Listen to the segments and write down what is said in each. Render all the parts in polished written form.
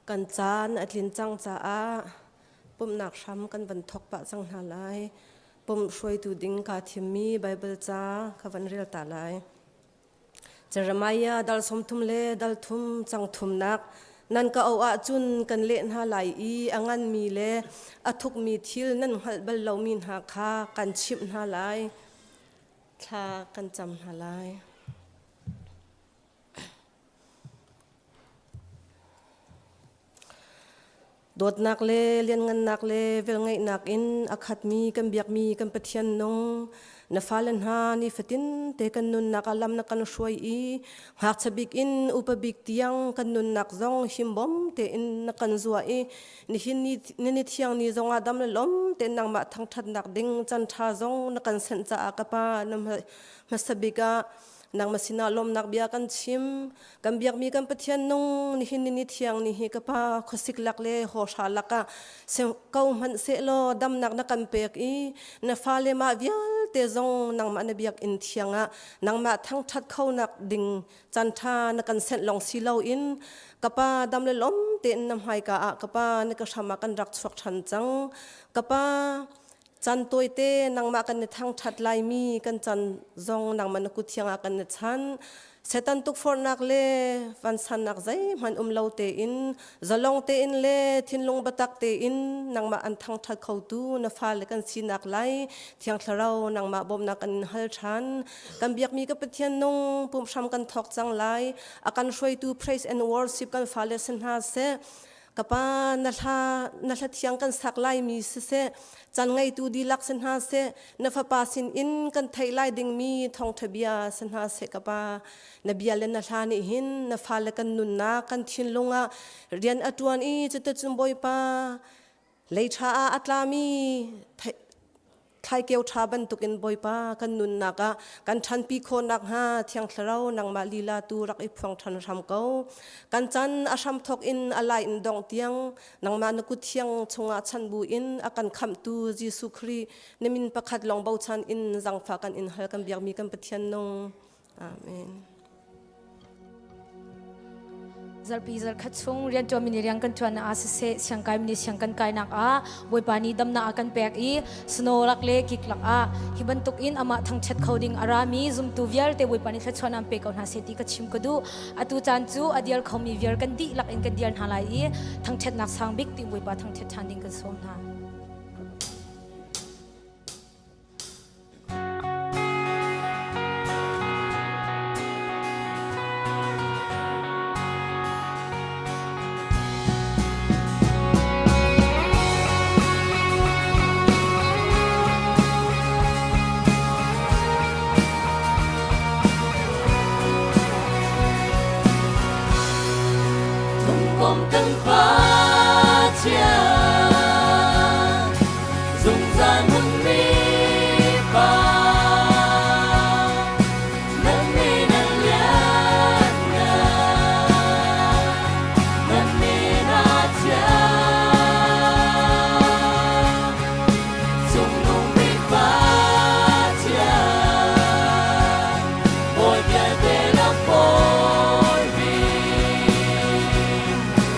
Kan caan a tlin cang caah pumhnak hram kan van thawk pah cang hna lai. Pumh hruaitu ding kaa thimmi Baibal ca ka van rel ta lai. Jeremiah dal 30 le dal thum cang thumnak nan ka auh ahcun kan leh hna lai i a nganmi le a thukmi thil nan hngalh bal lomi hna kha kan chimh hna lai. Thla kan cam hna lai. Dawtnak le lianngannak le velngeihnak in a khatmi kan biakmi kan Pathian nung na fale hna nifatin te kan nunnak ah lam na kan hruai i ngakchia bik in upa bik tiang kan nunnak zong himbawm tein na kan zuah i nihin ni ni thiang ni zongah dam le lawm tein nangmah thangṭhatnak ding chan ṭha zong na kan senh caah ka pa na hmasa bik ah nangmah sinah lawmnak bia kan chim. Kan biakmi kan Pathian nung nihin ni ni thiang ni hi ka pa khuasik lak le hawhra lakah ko hmanh sehlaw damnak na kan pek i na fale mah vialte zong nangmah na biakinn thiang ah nangmah thangṭhat khonak ding caan ṭha na kan senh lawng si loin ka pa dam le lawm tein na hmaika ah ka pa na ka hram ah kan rak chuak ṭhan cang. Ka pa Can tawite nangmah kan i thangṭhat laimi kan can zong nangmah na kut thiang ah kan i chan. Satan tukforhnak le vansannak zeihmanh um lo tein, zalong tein le thinlung biatak tein nangmah an thangṭhat khotu na fale kan sinak lai Thiang Thlarau nangmah bawmhnak kan in hal ṭhan. Kan biakmi ka Pathian nung pumhram kan thawk cang lai. A kan hruaitu praise and worship kan fale si hna seh. Ka pa, na hla, na hla thiang kan sak laimi siseh, can ngeitu dihlak si hna seh, na fapa sinin kan theih lai dingmi thawngṭha bia si hna seh ka pa. Na bia le na hla nih hin na fale kan nunnak, kan thinlung ah rian a ṭuan i cuticun Bawipa, lei ṭha ah a tlami thlaikeu ṭha bantukin Bawipa kan nunnak ah kan ṭhanpi khawh nakhnga Thiang Thlarau nangmah lila tu rak i phuang ṭhan hram ko. Kan chan a hramthawk in a lai in dongh tiang nangmah na kut thiang chungah chan bu in a kan khamhtu Jesuh Khrih na min pakhat lawng bochan in zangfah kan in hal kan biakmi kan Pathian nung. Amen. Zarhpi zarkhat chung rianṭuanmi nih rian kan ṭuan ah siseh, siangkaimi nih siang kan kainak ah Bawipa nih damnak a kan pek i snow lak le kik lak ah hi bantuk in amah thangṭhat kho ding a rami zumtu vialte Bawipa nih thluachuah an pe ko hna seh ti ka chim ka duh. Atu caan cu a dial khomi vial kan dihlak in kan dial hna lai i thangṭhatnak sang bik ti Bawipa thangṭhat ṭhan ding kan sawm hna. Thungkom kan Pathian zungzal hmunmi pa nan min a lianngan nan min a thiang cungnung bik Pathian bawi vialte lak bawi bik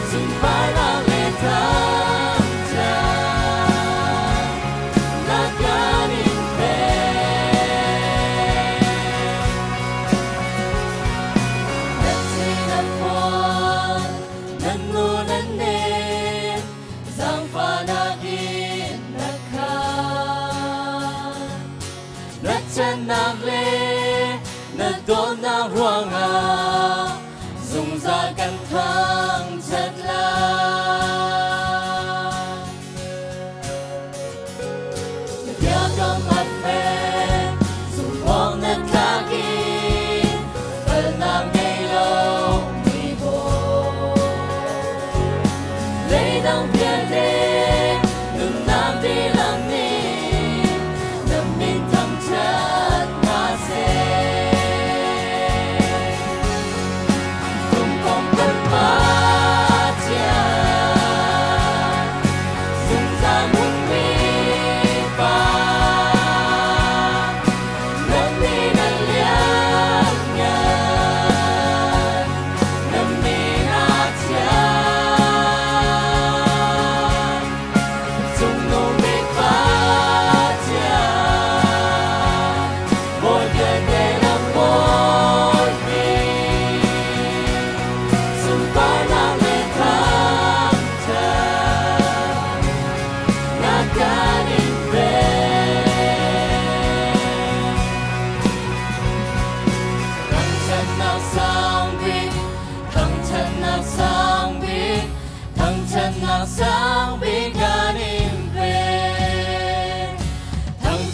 sunparnak le Nak le na dawtnak ruangah zungzal kan thangṭhat lai. Na biakam a fek, zumhawk na tlak i palnak ngei lo mi bawi. Leidang vialte nunnak dihlak nih na min thangṭhat hna seh. Kum kong kan Pathian.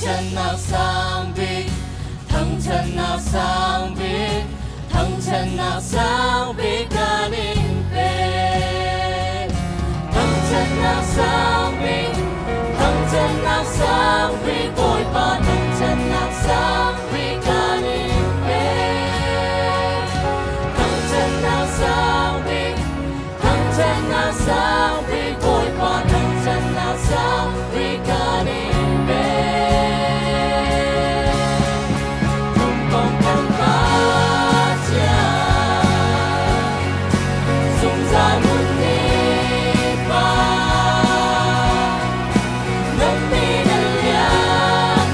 Thangṭhatnak sang bik, thangṭhatnak sang bik, thangṭhatnak sang bik kan in pek. Thangṭhatnak sang bik, thangṭhatnak sang bik, Bawipa thangṭhatnak sang bik kan in pek. Thangṭhatnak sang bik, thangṭhatnak sang bik, Bawipa thangṭhatnak sang bik kan in pek. Thongkong kan Pathian, zungzal hmun pa, na min a lian.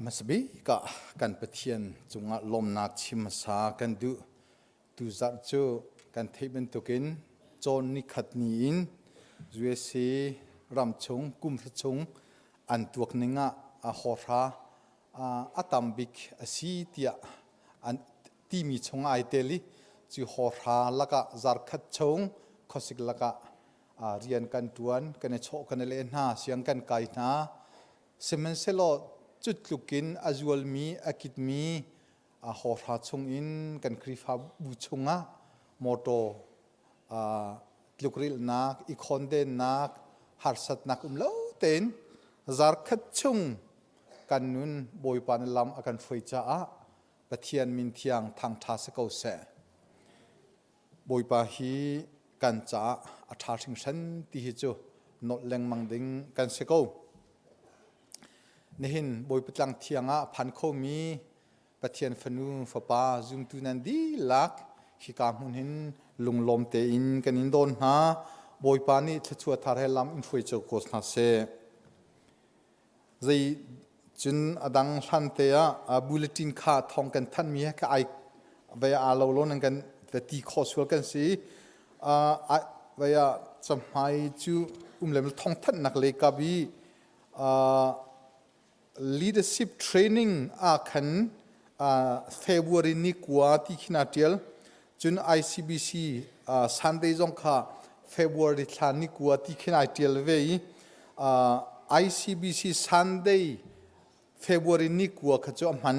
Hmasa bik ah kan Pathian cungah lawmnak chim hmasa kan duh. Tuzarh cu kan theih bantukin cawn nikhat ni in USA ramchung kumhra chung an tuak ning ah a hawhra a tam bik a si tiah an timi chung ai tel i cu hawhra lakah zarkhat chung khuasik lakah rian kan ṭuan, kan i chawh kan i leh hna, siang kan kai hna. Sihmanhsehlaw cu tlukin a zualmi, a kitmi a hawhra chungin kan Khrihfabu chungah mawṭaw tlukrilhnak, i khawndennak, harsatnak um lo tein zarkhat chung kan nun Bawipa na lam a kan hruai caah Pathian min thiang thangṭha si ko seh. Bawipa hi kan caah a ṭha hringhran ti hi cu nolh lengmang ding kan si ko. Nihin Bawipa tlang thiang ah phan khomi Pathian fanu fapa zumtu nan dihlak hika hmun hin lunglawm tein kan in dawn hna. Bawipa nih thluachuah thar he lam in hruai cio ko hna seh. Zei cun a dang hlan te ah bulletin kha thawng kan thanmi he kha ai vai aa lo lo nan kan ti khawh sual kan si. Vai ah cahmai cu um lem thawng thanhnak lei kap i leadership training ah khan February ni kua ti khin aa ṭial. Cun ICBC Sunday zong kha February thla ni kua ti khin ai ṭial ve i ICBC Sunday February ni kua kha cu a hman.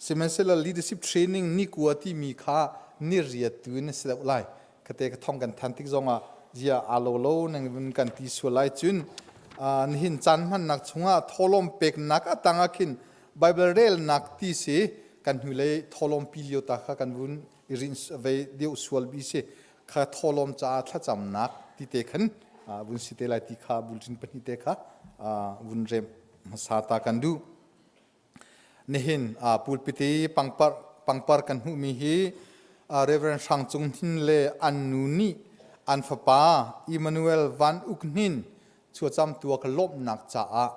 Sihmanhsehlaw leadership training ni kua timi kha ni riat tu in a si deuh lai. Khate ka thong kan than tik zongah zia aa lo lo nang kan ti sual lai cun nihin caan hmannak chungah tholom peknak a tang ah khin Bible relnak ti si kan hnulei tholom pi lio ta kha kan vun i rin ve deuh sual bi si kha tholom caah thlacamnak ti te khan vun si te lai ti kha bulletin pahnih te kha vun rem hmasa ta kan duh. Nihin pulpit i pangpar kan hmuhmi hi Reverend Hrang Cung Hnin le an nu nih an fapa Emmanuel Van Uk Hnin chuacam tuak lawmhnak caah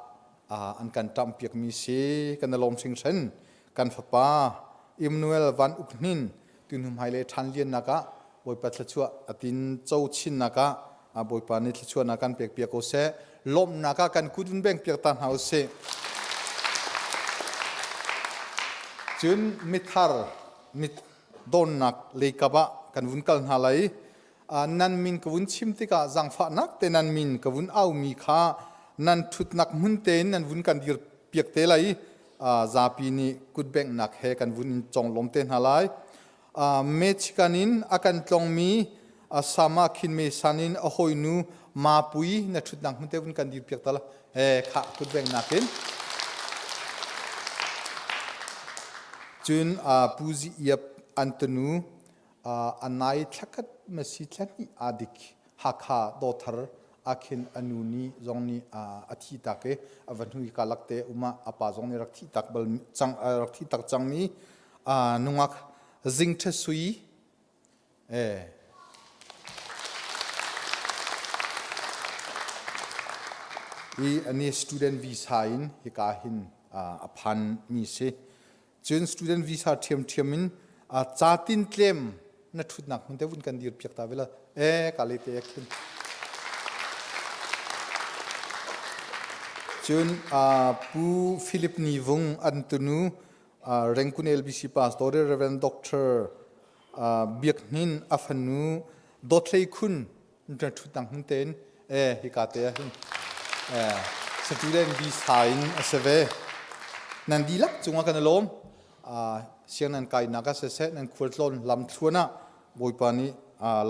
an kan ṭamhpiakmi si. Kan i lawm hringhran. Kan fapa Emmanuel Van Uk Hnin tunu hmailei ṭhan liannak ah Bawipa thluachuah a tin co chinnak ah Bawipa nih thluachuahnak kan pek piak ko seh. Lawmhnak ah kan kut in beng piak ta hna usih. Cun mithar mit donnak leikap ah kan vun kal hna lai. Nan min ka vun chim tikah zaangfahnak te nan min ka vun aumi kha nan ṭhutnak hmun tein nan vun kan dir piak te lai. Zapi nih kutbenghnak he kan vun in conglawm te hna lai. Michigan in a kan tlongmi Sama Khin San in a hawinu Mapui na ṭhutnak hmun te vun kan dir piak ta la. He khah kutbeng nakin. Cun Pu Zi Iap Antanu anai thlakhat masi thlahnih adik Hakha Dothar akhin anu ni zong nih a thi tak i a va hnu i kalak te uma a pa zong nih rak thi tak bal cang rak thi tak cangmi nungak zing ṭha sui i ani student visa in hika hin a phan mi si cun student visa ṭhiamṭhiam in ca tin tlem na ṭhutnak hmun te vun kan dir piak ta vela e ka le te khin cun pu Philip Ni Vung an tunu Rengkun LBC Pastor Reverend Doctor Biak Hnin a fanu Dawthlei Khun na ṭhutnak hmun tein e hika te ah hin student visa in a si ve nan dihlak cungah kan i lawm siang nan kainak ah siseh nan khualtlawn lam thluan ah Bawipa nih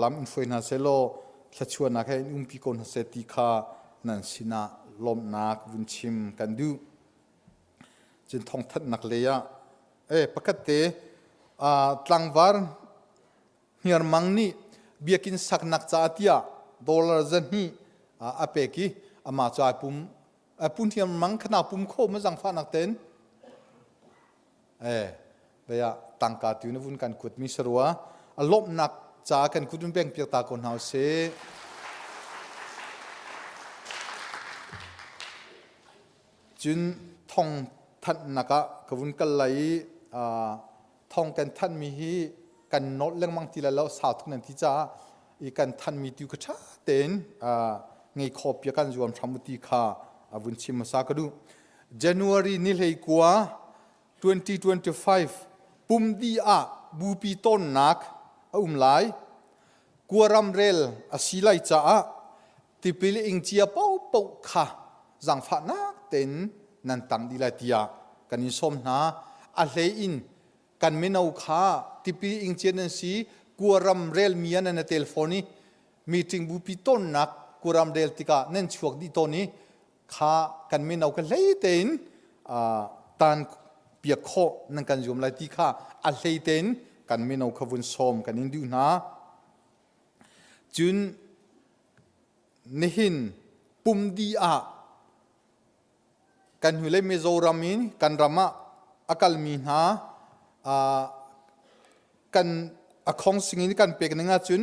lam in hruai hna sehlaw thluachuahnak he in umpi ko hna seh ti kha nan sinah lawmhnak vun chim kan duh. Cun thawngthanhnak lei ah pakhat te tlangvar hniarmang nih biakinn saknak caah tiah dollar 200 a pek i amah cu ai pum pu hniarmang khana pum kho ma zangfahnak ten baya tangka tu na vun kan kut mi sarua a lawmhnak ca kan kut un beng piak ta ko hna usih. Cun thong thanhnak ah ka vun kal lai i thong kan thanhmi hi kan nolh lengmang ti lai lo sau tuk nan ti caah i kan thanhmi tu kha ṭha tein ngei kho pia kan zuam hram ti kha a vun chim hmasa ka duh. January ni hlei kua 2025 pumdi ah bupi tonnak a um lai. Kuaram rel a si lai caah tipil ing cia paohpaoh kha zaangfahnak tein nan tang dih lai tiah kan in sawm hna. A hlei in kan mino kha tipil ing cia nan si kuaram rel mi ah nan i tel fawn i meeting bupi tonnak kuaram rel tikah nan chuak dih tawn i kha kan mino ka hlei tein tan piak khawh nan kan zuam lai ti kha a hlei tein kan mino kha vun sawm kan in duh hna. Cun nihin pumdi ah kan hnulei Mizoram in kan ram ah a kalmi hna kan a khong singin kan pek ning ahcun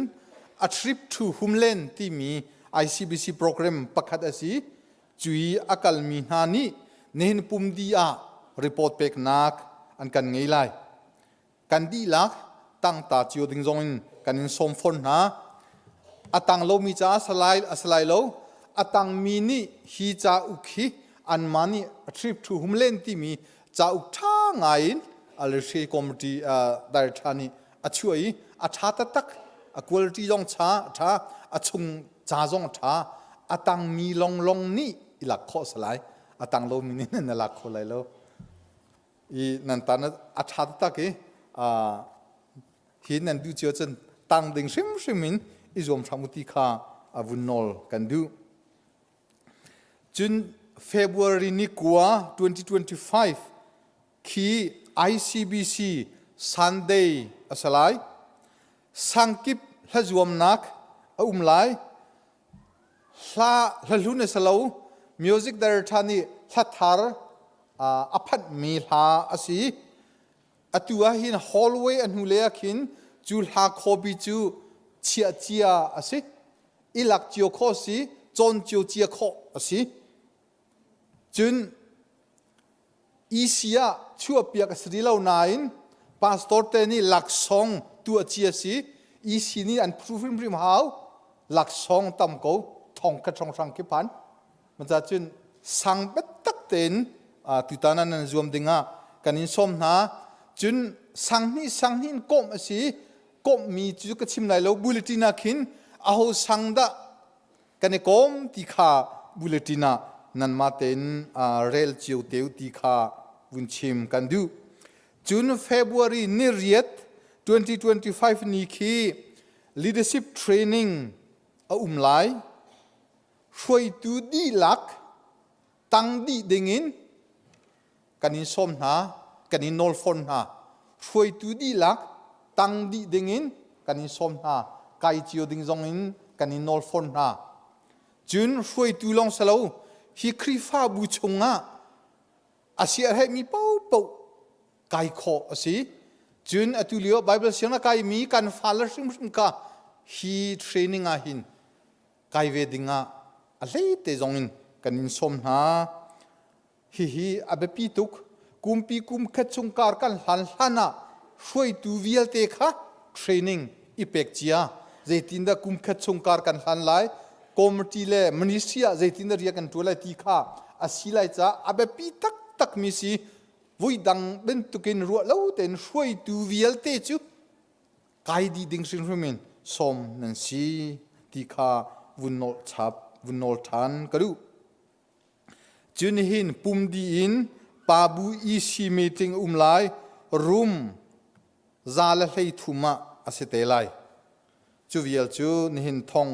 a trip to homeland timi ICBC program pakhat a si. Cui a kalmi hna nih nihin pumdi ah report peknak an kan ngei lai. Kan dihlak tangta cio ding zong in kan in sawm fawn hna. A tang lomi caah salai a salai lo. A tangmi nih hi cauk hi anmah nih a trip to homeland timi cauk ṭha ngai in Alhri committee director nih a chuah i a ṭha taktak a quality zong ṭha ṭha a chung ca zong ṭha a tangmi longlong nih i lak khawh salai a tang lomi nih nan lak kho lai lo i nan tan a ṭha taktak i hi nan duh cio cun tang ding hrimhrim in i zuam hram u ti kha a vun nawl kan duh. Cun February ni kua 2025 khi ICBC Sunday a si lai. Sangkip hlazuamnak a um lai. Hla hlahlun a si lo. Music director nih hla thar a phanhmi hla a si. Atu ah hin hallway a hnulei ah khin cu hla copy cu chiah cia a si. I lak cio khawh a si, cawn cio cia khawh a si. Cun EC ah chuahpiak a si rih lo nain pastor te nih laksawng tuah cia a si. EC nih an phu hrimhrim hau. Laksawng tam ko thong khat hrawnghrang khi phan. Maca cun sang biatak tein tutan ah nan zuam ding ah kan in sawm hna. Cun sang hnih sang hnih in kawmh a si. Kawmhmi cu ka chim lai lo. Bulletin ah khin aho sang dah kan i kawm ti kha bulletin ah nanmah tein rel cio te u ti kha vun chim kan duh. Cun February ni riat 2025 ni khi leadership training a um lai. Hruaitu dihlak tang dih dingin kan in sawm hna, kan in nawl fawn hna. Hruaitu dihlak tang dih dingin kan in sawm hna, kai cio ding zong in kan in nawl fawn hna. Cun hruaitu lawng si lo, hi Khrihfabu chungah a siaherhmi paohpaoh kai khawh a si. Cun atu lio Bible siang a kaimi kan fale hrimhrim kha hi training ah hin kai ve ding ah a hlei te zong in kan in sawm hna. Hihi a biapi tuk. Kumpi kum khat chung kar kan hlan hlan ah hruaitu vialte kha training i pek cia. Zeitindah kum khat chung kar kan hlan lai, committee le ministry ah zeitindah rian kan ṭuan lai ti kha a si lai caah a biapi taktakmi si. Vui dang bantukin ruah lo tein hruaitu vialte cu kai dih ding hrimhrim in sawm nan si ti kha vun nawl chap, vun nawl ṭhan ka duh. Cun nihin pum dih in pabu EC meeting um lai room 133 ah a si te lai. Cu vial cu nihin thong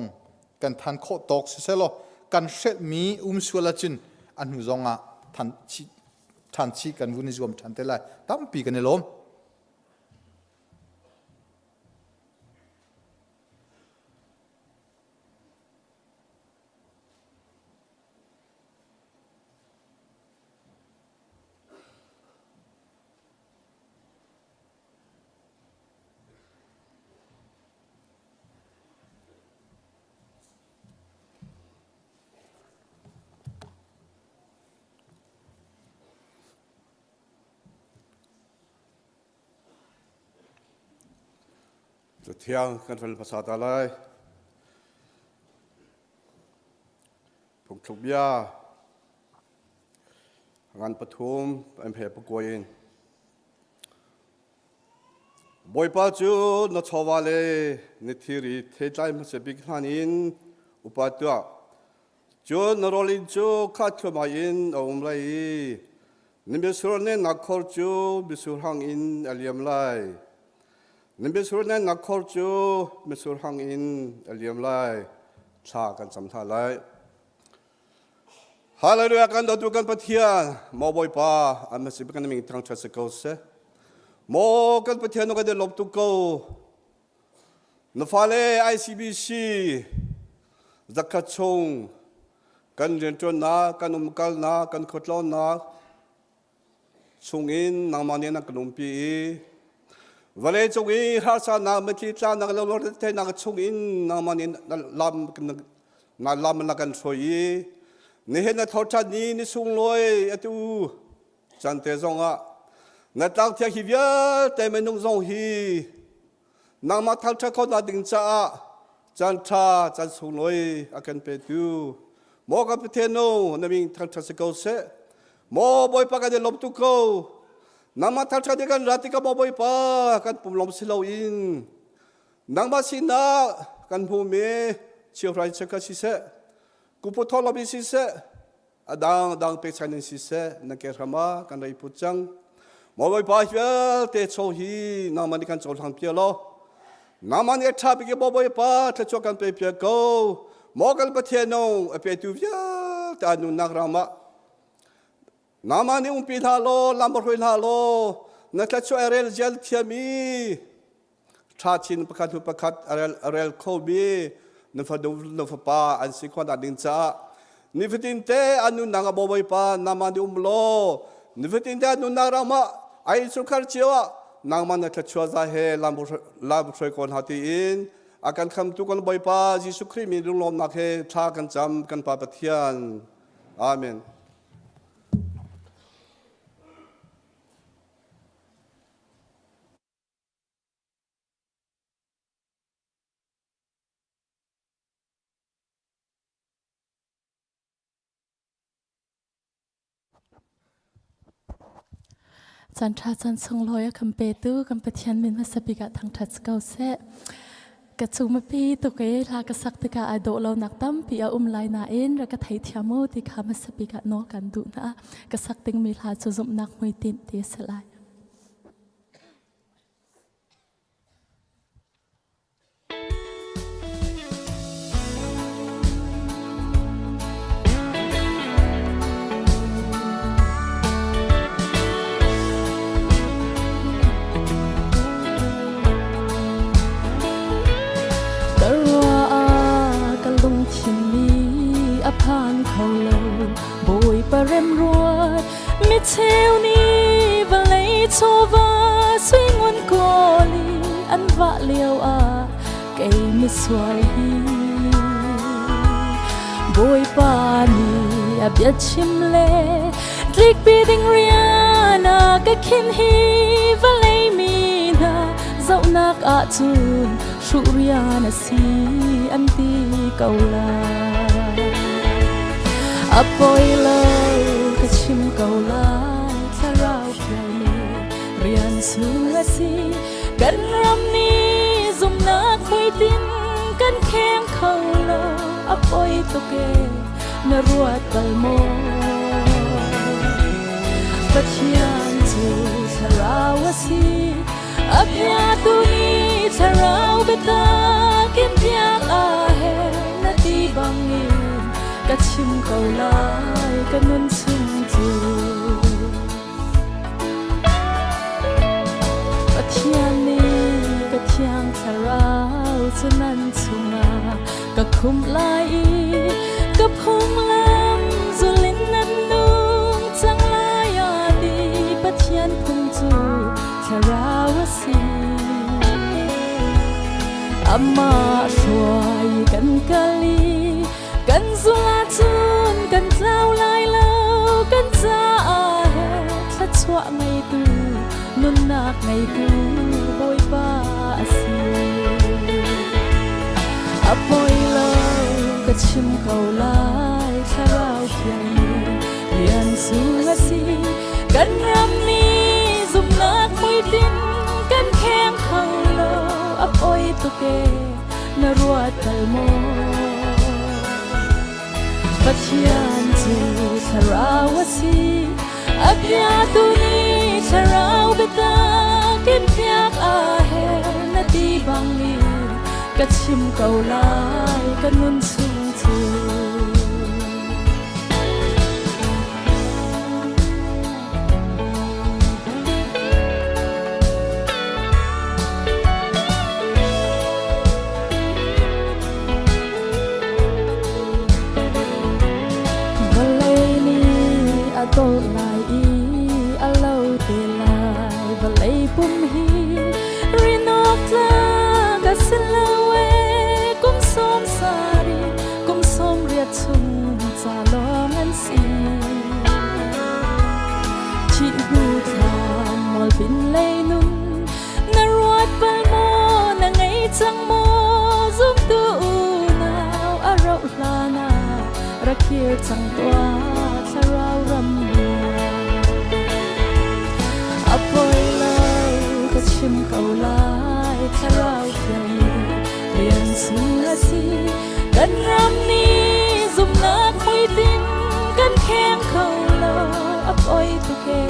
kan than khawh tawk siselaw kan hrelhmi um sual ahcun a hnu zong ah than chih than chih kan vun i zuam than te lai. Tampi kan i lawm. Cathiang kan rel hmasa ta lai. Phungthluk bia ngan pathum an phe pakuai in. Bawipa cu na chawva le na thiri theitlai hmasa bik hlan in upa tuah. Cun na rawl inn cu khat thluahmah in a um lai i na mitsur nennak khor cu mitsur hang in a liam lai. Na mitsur nennak khor cu mitsur hang in a liam lai. Thla kan cam hna lai. Hallelujah kan dawtu kan Pathian maw Bawipa an si kan ming thangṭhat si ko seh. Maw kan Pathian kan i lawm tuk ko. Na fale ICBC zakhat chung kan rianṭuannak, kan umkalnak, kan khuatlawnnak chungin nangmah nih na kan umpi i vawlei cung i harsanak, mitthli tlanak, lungretheihnak chungin nangmah nih lam na lam na kan hruai i nihin na thawṭhan ni ni sunglawi atu caan te zongah na tlangthiang hi vialte minung zong hi nangmah thangṭhat khawhnak ding caah caan ṭha caan sunglawi a kan petu maw kan Pathian nu na min thangṭhat si ko seh. Maw Bawipa kan i lawm tuk ko. Nangmah thangṭhat i kan rat tikah maw Bawipa kan pum lawm si loin nangmah sinah kan hmuhmi chiahrai chiakhat siseh kupu thawhlawm in siseh a dang dang pekchan in siseh na ke hram ah kan rei put cang. Maw Bawipa vialte chaw hi nangmah nih kan cohlang piak law nangmah nih a ṭha bik i maw Bawipa thluachuah kan pe piak ko. Maw kan Pathian nung a petu vialte an nunnak ram ah nangmah nih umpi hna law lam hruai hna law na thluachuah a rel zial thiam i ṭha chin pakhat hnu pakhat a rel khomi na fanu na fapa an si khawh ding caah nifatin te an nunnak a Bawipa nangmah nih um law nifatin te an nunnak ram ah ai innchungkhar cio ah nangmah na thluachuah za he lam hruai ko hna tiin a kan khamtu kan Bawipa Jesuh Khrih min lunglawmnak he thla kan cam kan Pa Pathian. Amen. Caan ṭha caan sunglawi a kan petu kan Pathian min hmasa bik ah thangṭhat si ko seh. Ka cungmapi tuk i hla ka sak tikah ai dawh lonak tampi a um lai nain rak ka theithiam u ti kha hmasa bik ah nawl kan duh hna. Ka sak dingmi hla cu zumhnak hmuitinh ti a si lai. Ka ruah ah ka lungthin nih a phan kho lo Bawipa remruat micheu nih vawlei chawva suingun kawl i an vah lio ah kei misual hi Bawipa nih a bia chim le tlikpi ding rian a ka khin hi vawlei mi hna zohnak ah cun hruh rian a si an ti ko lai. A poi lo ka chim ko lai thlarau fialmi rian sung a si kan ram nih zumnak hmuitinh kan kheng kho lo a poi tuk e na ruat bal maw Pathian cu thlarau a si A biatu nih thlarau biatak in biak a herh na ti bangin ka chim ko lai ka nun chung cu. Pathian nih ka thiang thlarau cu nan chungah ka khumh lai i ka phunglam zulin nan nung cang lai a ti Pathian phung cu thlarau a si. Amah hruai kan kal i kan zul ahcun kan tlau lai lo kan caah he thluachuah ngeitu nunnak ngeitu Bawipa a si. chim ko lai thlarau thiang nih rian sung a si kan ram nih zumhnak hmuitinh kan kheng kho lo a poi tuk e na ruat bal maw Pathian cu thlarau a si a bia tu nih thlarau biatak in piak a her na ti bangin ka chim ko lai ka nun chung cu. Vawlei nih a tolh lai i a lo te lai vawlei pum hi rinawk tlak a si lo ee kum sawm sarih kum sawm riat chung ca lawng an si. Thih hnu thlam mualpin lei nun na ruat bal maw na ngei cang maw zumtu unau a rauh hlan ah rak kir cang tuah thlarau ram a poi lo ka chim ko lai thlarau thiang rian sung a si kan ram nih zumhnak hmuitinh kan kheng kho lo a poi tuk e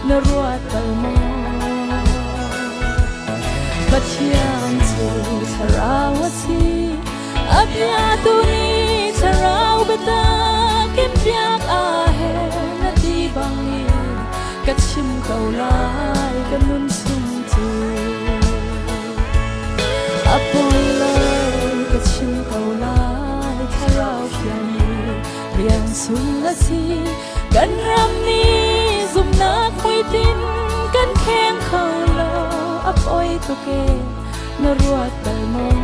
na ruat bal maw Pathian cu thlarau a si a bia tu nih thlarau biatak in piak a her na ti bangin ka chim ko lai ka nun chung cu A poi lo ka chim ko lai thlarau thiang nih rian sung a si kan ram nih zumhnak hmuitinh kan kheng kho lo a poi tuk e na ruat bal maw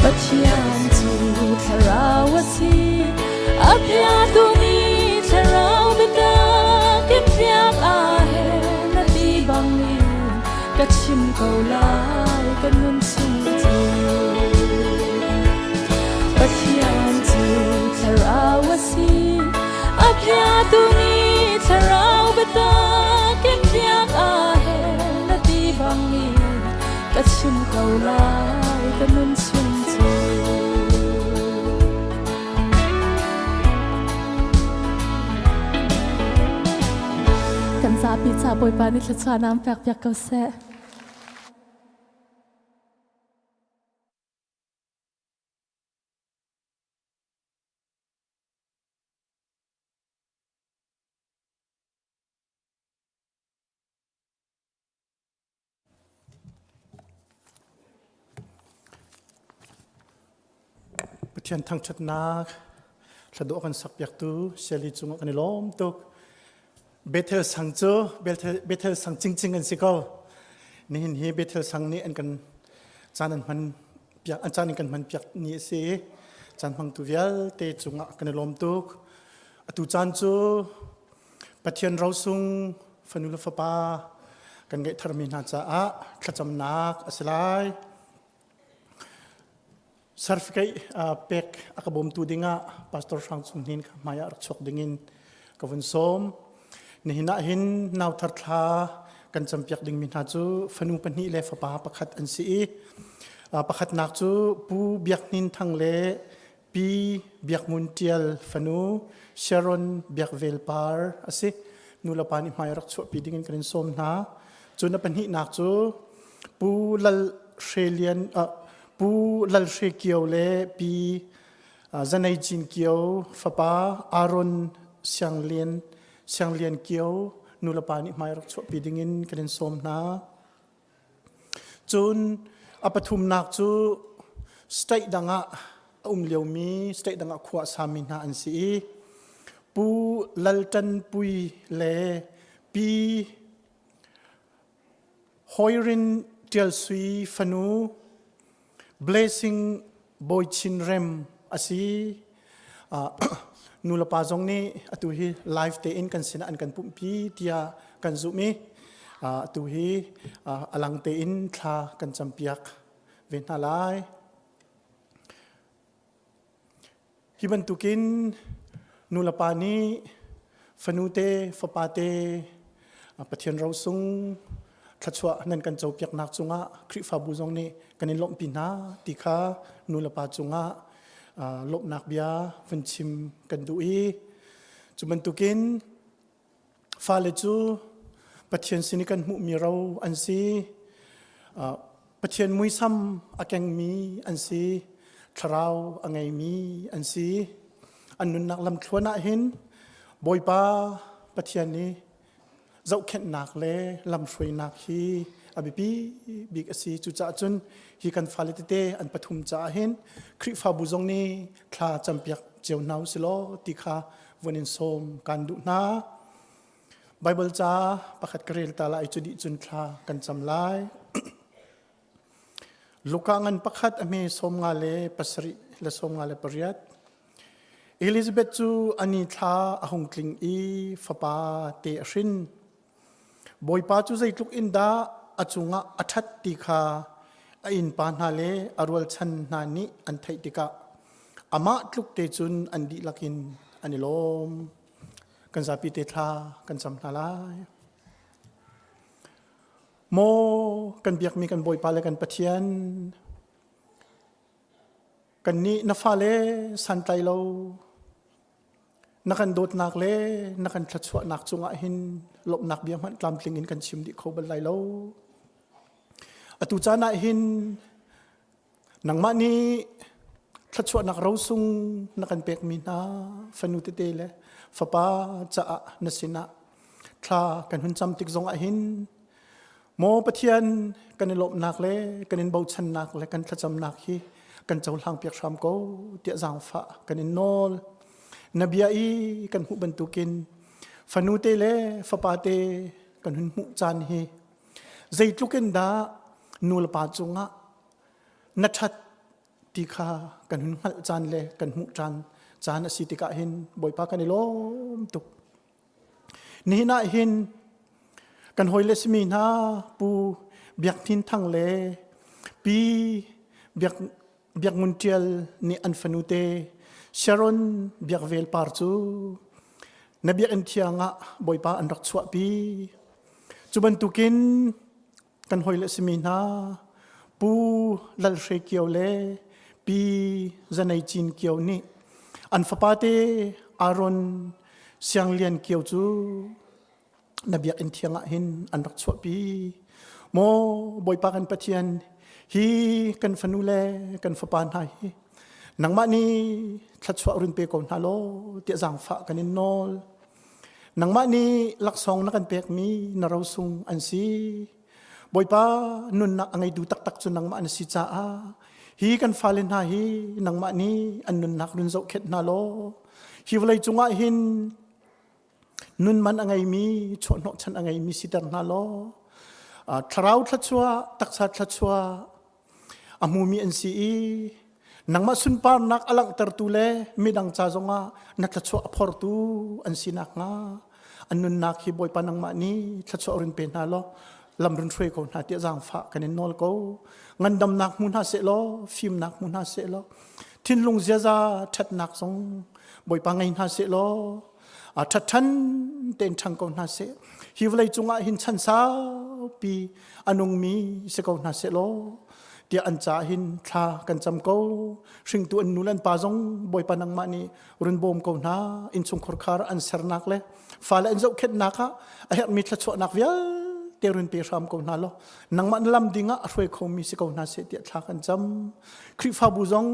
Pathian cu thlarau a si a bia tu nih thlarau biatak in piak a her na ti bangin ka chim ko lai ka nun chung cu Pathian cu thlarau a si a bia tu nih thlarau biatak in piak a her na ti bangin ka chim ko lai ka nun chung cu Kan zapi ca Bawipa nih thluachuah naam pek piak ko seh. Pathian thangṭhatnak thladawh kan sakpiaktu Shelley cungah kan i lawm tuk. Bethel sang cu Bethel, Bethel sang cingcing an si ko. Nihin hi Bethel sang nih an kan caan an hman piak an caan in kan hman piak ni a si. Caan hmangtu vialte cungah kan i lawm tuk. Atu caan cu Pathian rosung fanu le fapa kan ngeih tharmi hna caah thlacamnak a si lai. Certificate pek a ka bawmtu dingah Pastor Hrang Cung Hnin kha hmai ah rak chuak dingin ka vun sawm. Nihin ah hin nauthar thla kan campiak dingmi hna cu fanu pahnih le fapa pakhat an si i pakhatnak cu Pu Biak Hnin Thang le Pi Biak Ngun Ṭial fanu Sharon Biak Vel Par a si. Nulepa nih hmai rak chuahpi dingin kan in sawm hna. Cun a pahnihnak cu Pu Lal Hre Lian uh, Pu Lal Hre Kio le Pi uh, Zanei Cin Kio fapa Aaron Siang Lian Siang Lian Kio nulepa nih hmai rak chuahpi dingin kan in sawm hna. Cun a pathumnak cu state dang ah a um liomi state dang ah khua a sami hna an si i Pu Lal Ṭan Pui le Pi Hoirin Ṭial Sui fanu Blessing Bawi Chin Rem a si. Uh, nulepa zong nih atu hi live tein kan sinah an kan pumhpi tiah kan zumh i uh, atu hi uh, a lang tein thla kan campiak ve hna lai. Hi bantukin nulepa nih fanute fapate Pathian rosung thluachuah nan kan copiaknak cungah Khrihfabu zong nih kan in lawmhpi hna ti kha nulepa cungah lawmhnak bia vun chim kan duh i cu bantukin Fale cu Pathian sin i kan hmuhmi ro an si. Pathian muisam a kengmi an si. Thlarau a ngeimi an si. An nunnak lamthluan ah hin Bawipa Pathian nih zohkhenhnak le lamhruainak hi a biapi bik a si. Cucaah cun hi kan fale tete an pathum caah hin Khrihfabu zong nih thla campiak cio hna u silaw ti kha vun in sawm kan duh hna. Bible ca pakhat ka rel ta lai cu dih cun thla kan cam lai. Luka ngan pakhat a hme 58 le 7 le 58. Elizabeth cu ani thla a hung tling i fapa te a hrin. Bawipa cu zeitluk in dah a cungah a ṭhat ti kha a innpa hna le a rualchan hna nih an theih tikah amah tluk te cun an dihlak in an i lawm. Kan zapi te thla kan cam hna lai. Maw kan biakmi kan Bawipa le kan Pathian, kannih na fale santlai lo Na kan dawtnak le na kan thluachuahnak cungah hin lawmhnak bia hmanh tlamtling in kan chim dih kho bal lai lo. Atu caan ah hin nangmah nih thluachuahnak rosung na kan pekmi hna fanu tete le fapa caah na sinah thla kan hun cam tik zongah hin Maw Pathian kan i lawmhnak le kan in bochannak le kan thlacamnak hi kan cohlang piak hram ko tiah zaangfah kan in nawl. Na bia i kan hmuh bantukin fanu te le fapa te kan hun hmuh caan hi zeitluk in dah nu le pa cungah na ṭhat ti kha kan hun hngalh caan le kan hmuh caan caan a si tikah hin Bawipa kan i lawm tuk. Nihin ah hin kan hawile simi hna Pu Biak Hnin Thang le Pi Biak Biak Ngun Ṭial nih an fanute Sharon Biak Vel Par cu na biakinn thiang ah Bawipa an rak chuahpi. Cu bantukin kan hawile simi hna Pu Lal Hre Kio le Pi Zanei Cin Kio nih an fapate Aaron Siang Lian Kio cu na biakinn thiang ah hin an rak chuahpi. Maw Bawipa kan Pathian hi kan fanu le kan fapa hna hi nangmah nih thluachuah run pe ko hna law tiah zaangfah kan in nawl. Nangmah nih laksawng na kan pekmi na rosung an si. Bawipa nunnak a ngeitu taktak cu nangmah na si caah hi kan fale hna hi nangmah nih an nunnak run zohkhenh hna law hi vawlei cungah hin nun man a ngeimi chuahhnawh chan a ngeimi siter hna law thlarau thluachuah taksa thluachuah a hmumi an si i nangmah sunparnak a langhtertu le midang ca zongah na thluachuah a phortu an si nakhnga an nunnak hi Bawipa nangmah nih thluachuah run pe hna law lam run hruai ko hna tiah zaangfah kan in nawl ko ngandamnak hmu hna seh law fimnak hmu hna seh law thinlung ziaza ṭhatnak zong Bawipa ngei hna seh law a ṭhatṭhan tein ṭhang ko hna seh hi vawlei cungah hin chan saupi a nungmi si ko hna seh law tiah an caah hin thla kan cam ko hringtu an nu le an pa zong bawipa nangmah nih run bawm ko hna innchungkhar khar an sernak le fale an zohkhenhnak ah a herhmi thluachuahnak vialte run pe hram ko hna law nangmah na lam ding ah a hruai khomi si ko hna seh tiah thla kan cam Khrihfabu zong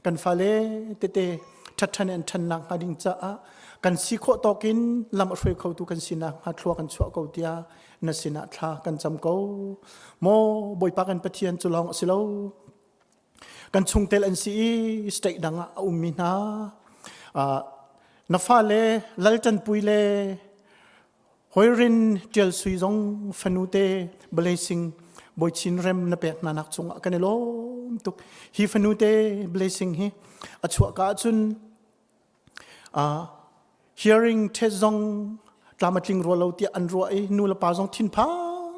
kan fale tete ṭhatṭhan an ṭhannak hnga ding caah kan si khawh tawk in lam a hruai khotu kan sinak hnga thlua kan chuah ko tiah na sinah thla kan cam ko maw bawipa kan pathian cu lawng a si lo kan chungtel an si i state dang ah a ummi hna na fale lalṭanpui le Hoirin Ṭial Sui zong fanute blessing Bawichin rem na pek hna nak cungah kan i lawm tuk. Hi fanute blessing hi a chuah ka ahcun uh, hearing test zong tlam a tling rua lo tiah an ruah i nu le pa zong thinphang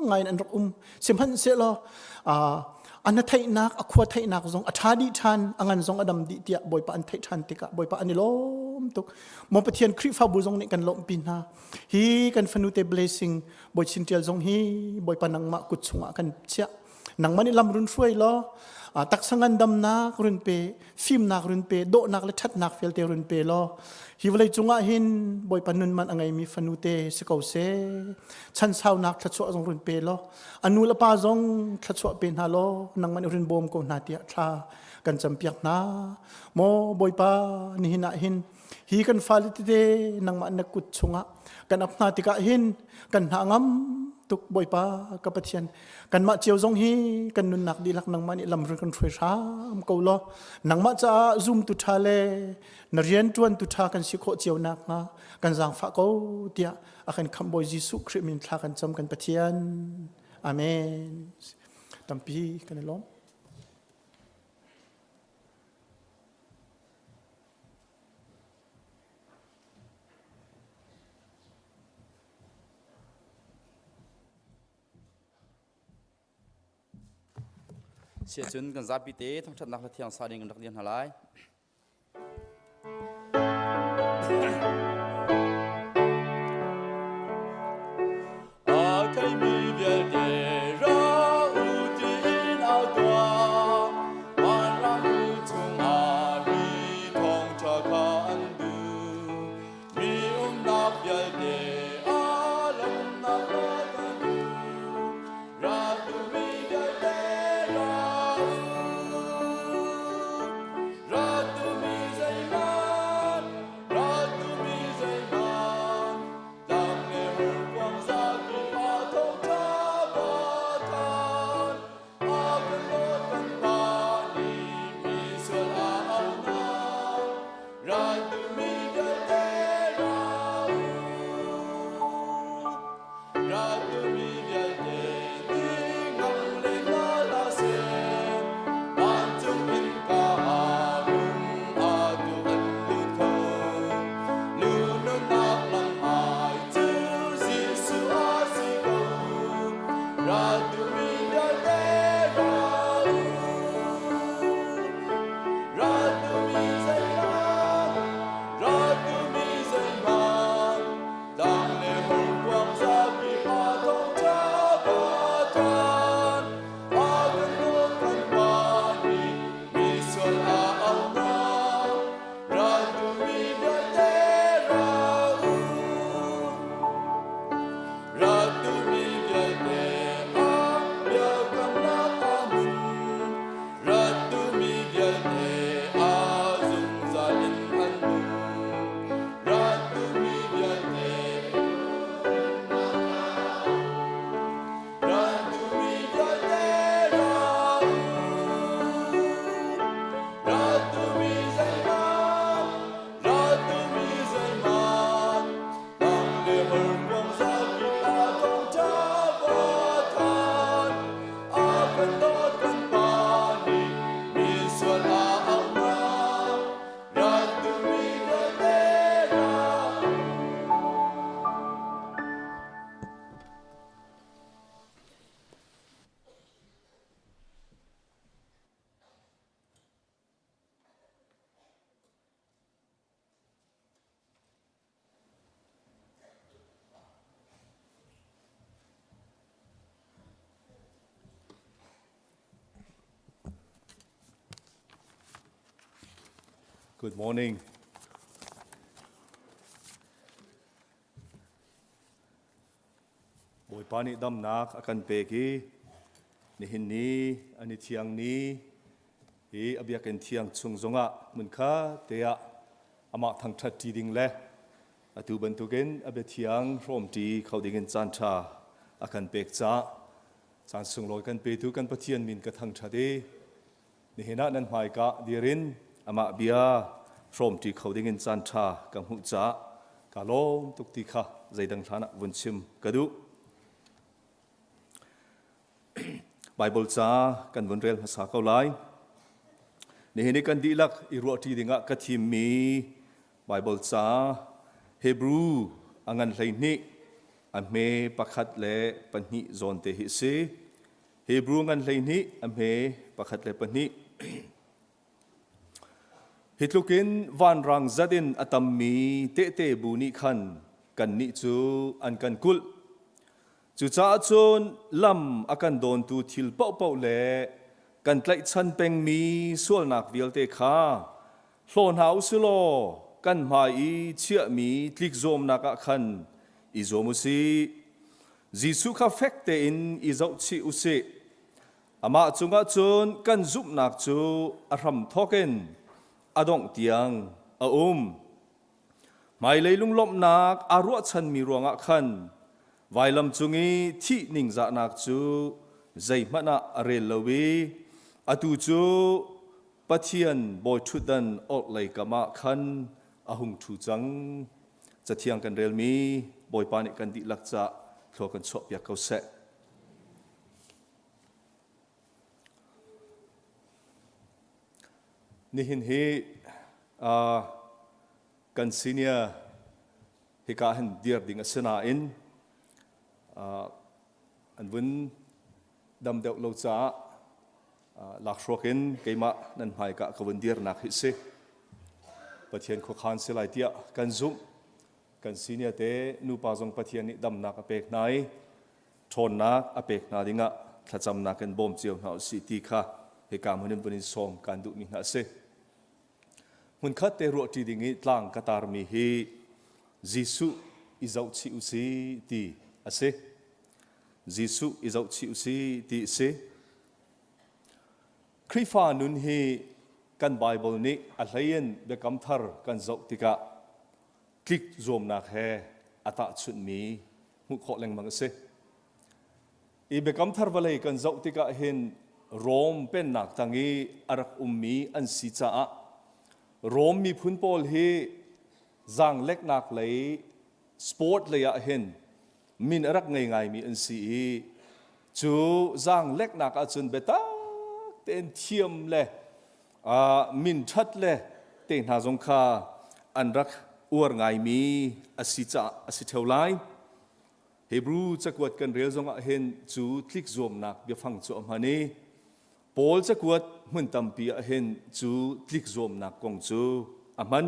ngai in an rak um. Sihmanhsehlaw uh, A na theihnak, a khua theihnak zong a ṭha dih ṭhan, a ngan zong a dam dih tiah Bawipa an theih ṭhan tikah Bawipa an i lawm tuk. Maw Pathian Khrihfabu zong nih kan lawmhpi hna. Hi kan fanute blessing Bawi Chin Ṭial zong hi Bawipa nangmah kut chungah kan chiah. Nangmah nih lam run hruai law taksa ngandamnak run pe, fimnak run pe, dawhnak le ṭhatnak vialte run pe law hi vawlei cungah hin Bawipa nun man a ngeimi fanute si ko seh. Chan saunak thluachuah zong run pe law a nu le pa zong thluachuah pe hna law nangmah nih run bawm ko hna tiah thla kan campiak hna. Maw Bawipa nihin ah hin hi kan fale tete nangmah na kut chungah kan ap hna tikah hin kan hna ngam tuk Bawipa ka Pathian kanmah cio zong hi kan nunnak dihlak nangmah nih lam kan hruai hram ko law nangmah caah zumtu ṭha le na rian ṭuantu ṭha kan si khawh cio nakhnga kan zaangfah ko tiah a kan khamh Bawi Jesuh Khrih min thla kan cam kan Pathian amen tampi kan i lawm Siacun kan zapi te thangṭhatnak hla thiang sa ding kan rak dir hna lai. A theimi vialte ra u tiin au tuah. Vanram chungah mi thawngṭha kha an duh. Mi umnak vialte aa lawmnak la kan duh. Ra duhmi vialte ra u. Ra duhmi zeihmanh, ra duhmi zeihmanh, Tlang le hurkuang zakip ah thawngṭha va thanh. A kan dawt kan Pa nih mi sual a auh hna. Ra duhmi vialte ra u. Ra duhmi vialte nih ngang le hna hlah seh. Vancung innka ah hung atu an lut kho. Lununnak lam ai cu Jesuh a si ko. Ra duhmi vialte ra u. Ra duhmi zeihmanh, ra duhmi zeihmanh, tlang le hurkuang zakip ah thawngṭha va thanh. A kan dawt kan Pa nih misual a auh hna. Ra duhmi vialte ra u. Ra duhmi vialte a biakamnak a hmun. Ra duhmi vialte a zungzal in an nung. Ra duhmi vialte Ra duhmi vialte ra u. Ra duhmi zeihmanh, ra duhmi zeihmanh, Tang le horkuang zakip ah thawngṭha va thanh. A kan dawt kan Pa nih misual a auh hna. Ra duhmi vialte ra. Good morning. Bawipa nih damnak a kan pek i nihin ni an i thiang ni hi a biakinn thiang chung zongah hmunkha te ah amah thangṭhat ṭi ding le atu bantukin a biathiang hrawmṭi kho dingin caan ṭha a kan pek caah caan sunglawi kan petu kan Pathian min ka thangṭhat i Nihin ah nan hmaika dir in amah bia hrawmṭi kho dingin caanṭha ka hmuh caah kaa lawm tuk ti kha zeidang hlan ah vun chim ka duh. Baibal ca kan vun rel hmasa ko lai. Nihin i kan dihlak i ruahṭi dingah ka thimmi Baibal ca Hebrew a ngan 12 a hme pakhat le pahnih zawn te hi a si. Hebrew ngan 12 a hme pakhat le pahnih. Hi tlukin vanrang zat in a tammi tehte bu nih khan kannih cu an kan kulh. Cucaah cun lam a kan dawntu thil paohpaoh le kan tlaihchan pengmi sualnak vialte kha hlaw hna u si law kan hmai i chiahmi tlikzuamnak ah khan i zuam u sih. Jesuh kha fek tein i zohchih u sih. Amah cungah cun kan zumhnak cu a hramthawk in a dongh tiang a um. Hmailei lunglawmhnak aa ruahchanmi ruangah khan vailam cung i thih ningzahnak cu zeihmanh ah a rel lo i atu cu Pathian bawiṭhutdan orhlei kam ah khan a hung ṭhu cang. Cathiang kan relmi Bawipa nih kan dihlak caah thlua kan chuahpiak ko seh. Nihin hi uh, kan senior hika hin dir ding a si nain uh, an vun dam deuh lo caah uh, lakhruak in keimah nan hmaika ka vun dirnak hi si. Pathian khuakhan si lai tiah kan zumh. Kan senior te nupa zong Pathian nih damnak a pek hna i ṭhawnnak a pek hna dingah thlacamnak in bawm cio hna usih ti kha hika hmun in vun in sawm kan duhmi hna a si. Hmunkhat te ruahṭi ding i tlang ka tarmi hi Jesuh i zohchih usih ti a si. Jesuh i zohchih usih ti a si. Khrihfa nun hi kan Baibal nih a hleiin Biakam Thar kan zoh tikah tlik zuamnak he a tahchunhmi hmuh khawh lengmang a si. I Biakam Thar vawlei kan zoh tikah hin Rom pennak tang i a rak ummi an si caah Rom miphun pawl hi zaangleknak lei sport lei ah hin min a rak ngei ngaimi an si i cu zaangleknak ahcun biatak tein thiam le min ṭhat le te hna zong kha an rak uar ngaimi a si caah a si ṭheo lai. Hebrew cakuat kan rel zongah hin cu tlik zuamnak biafang cu a hman i Paul cakuat hmun tampi ah hin cu tlik zuamnak kong cu a hman.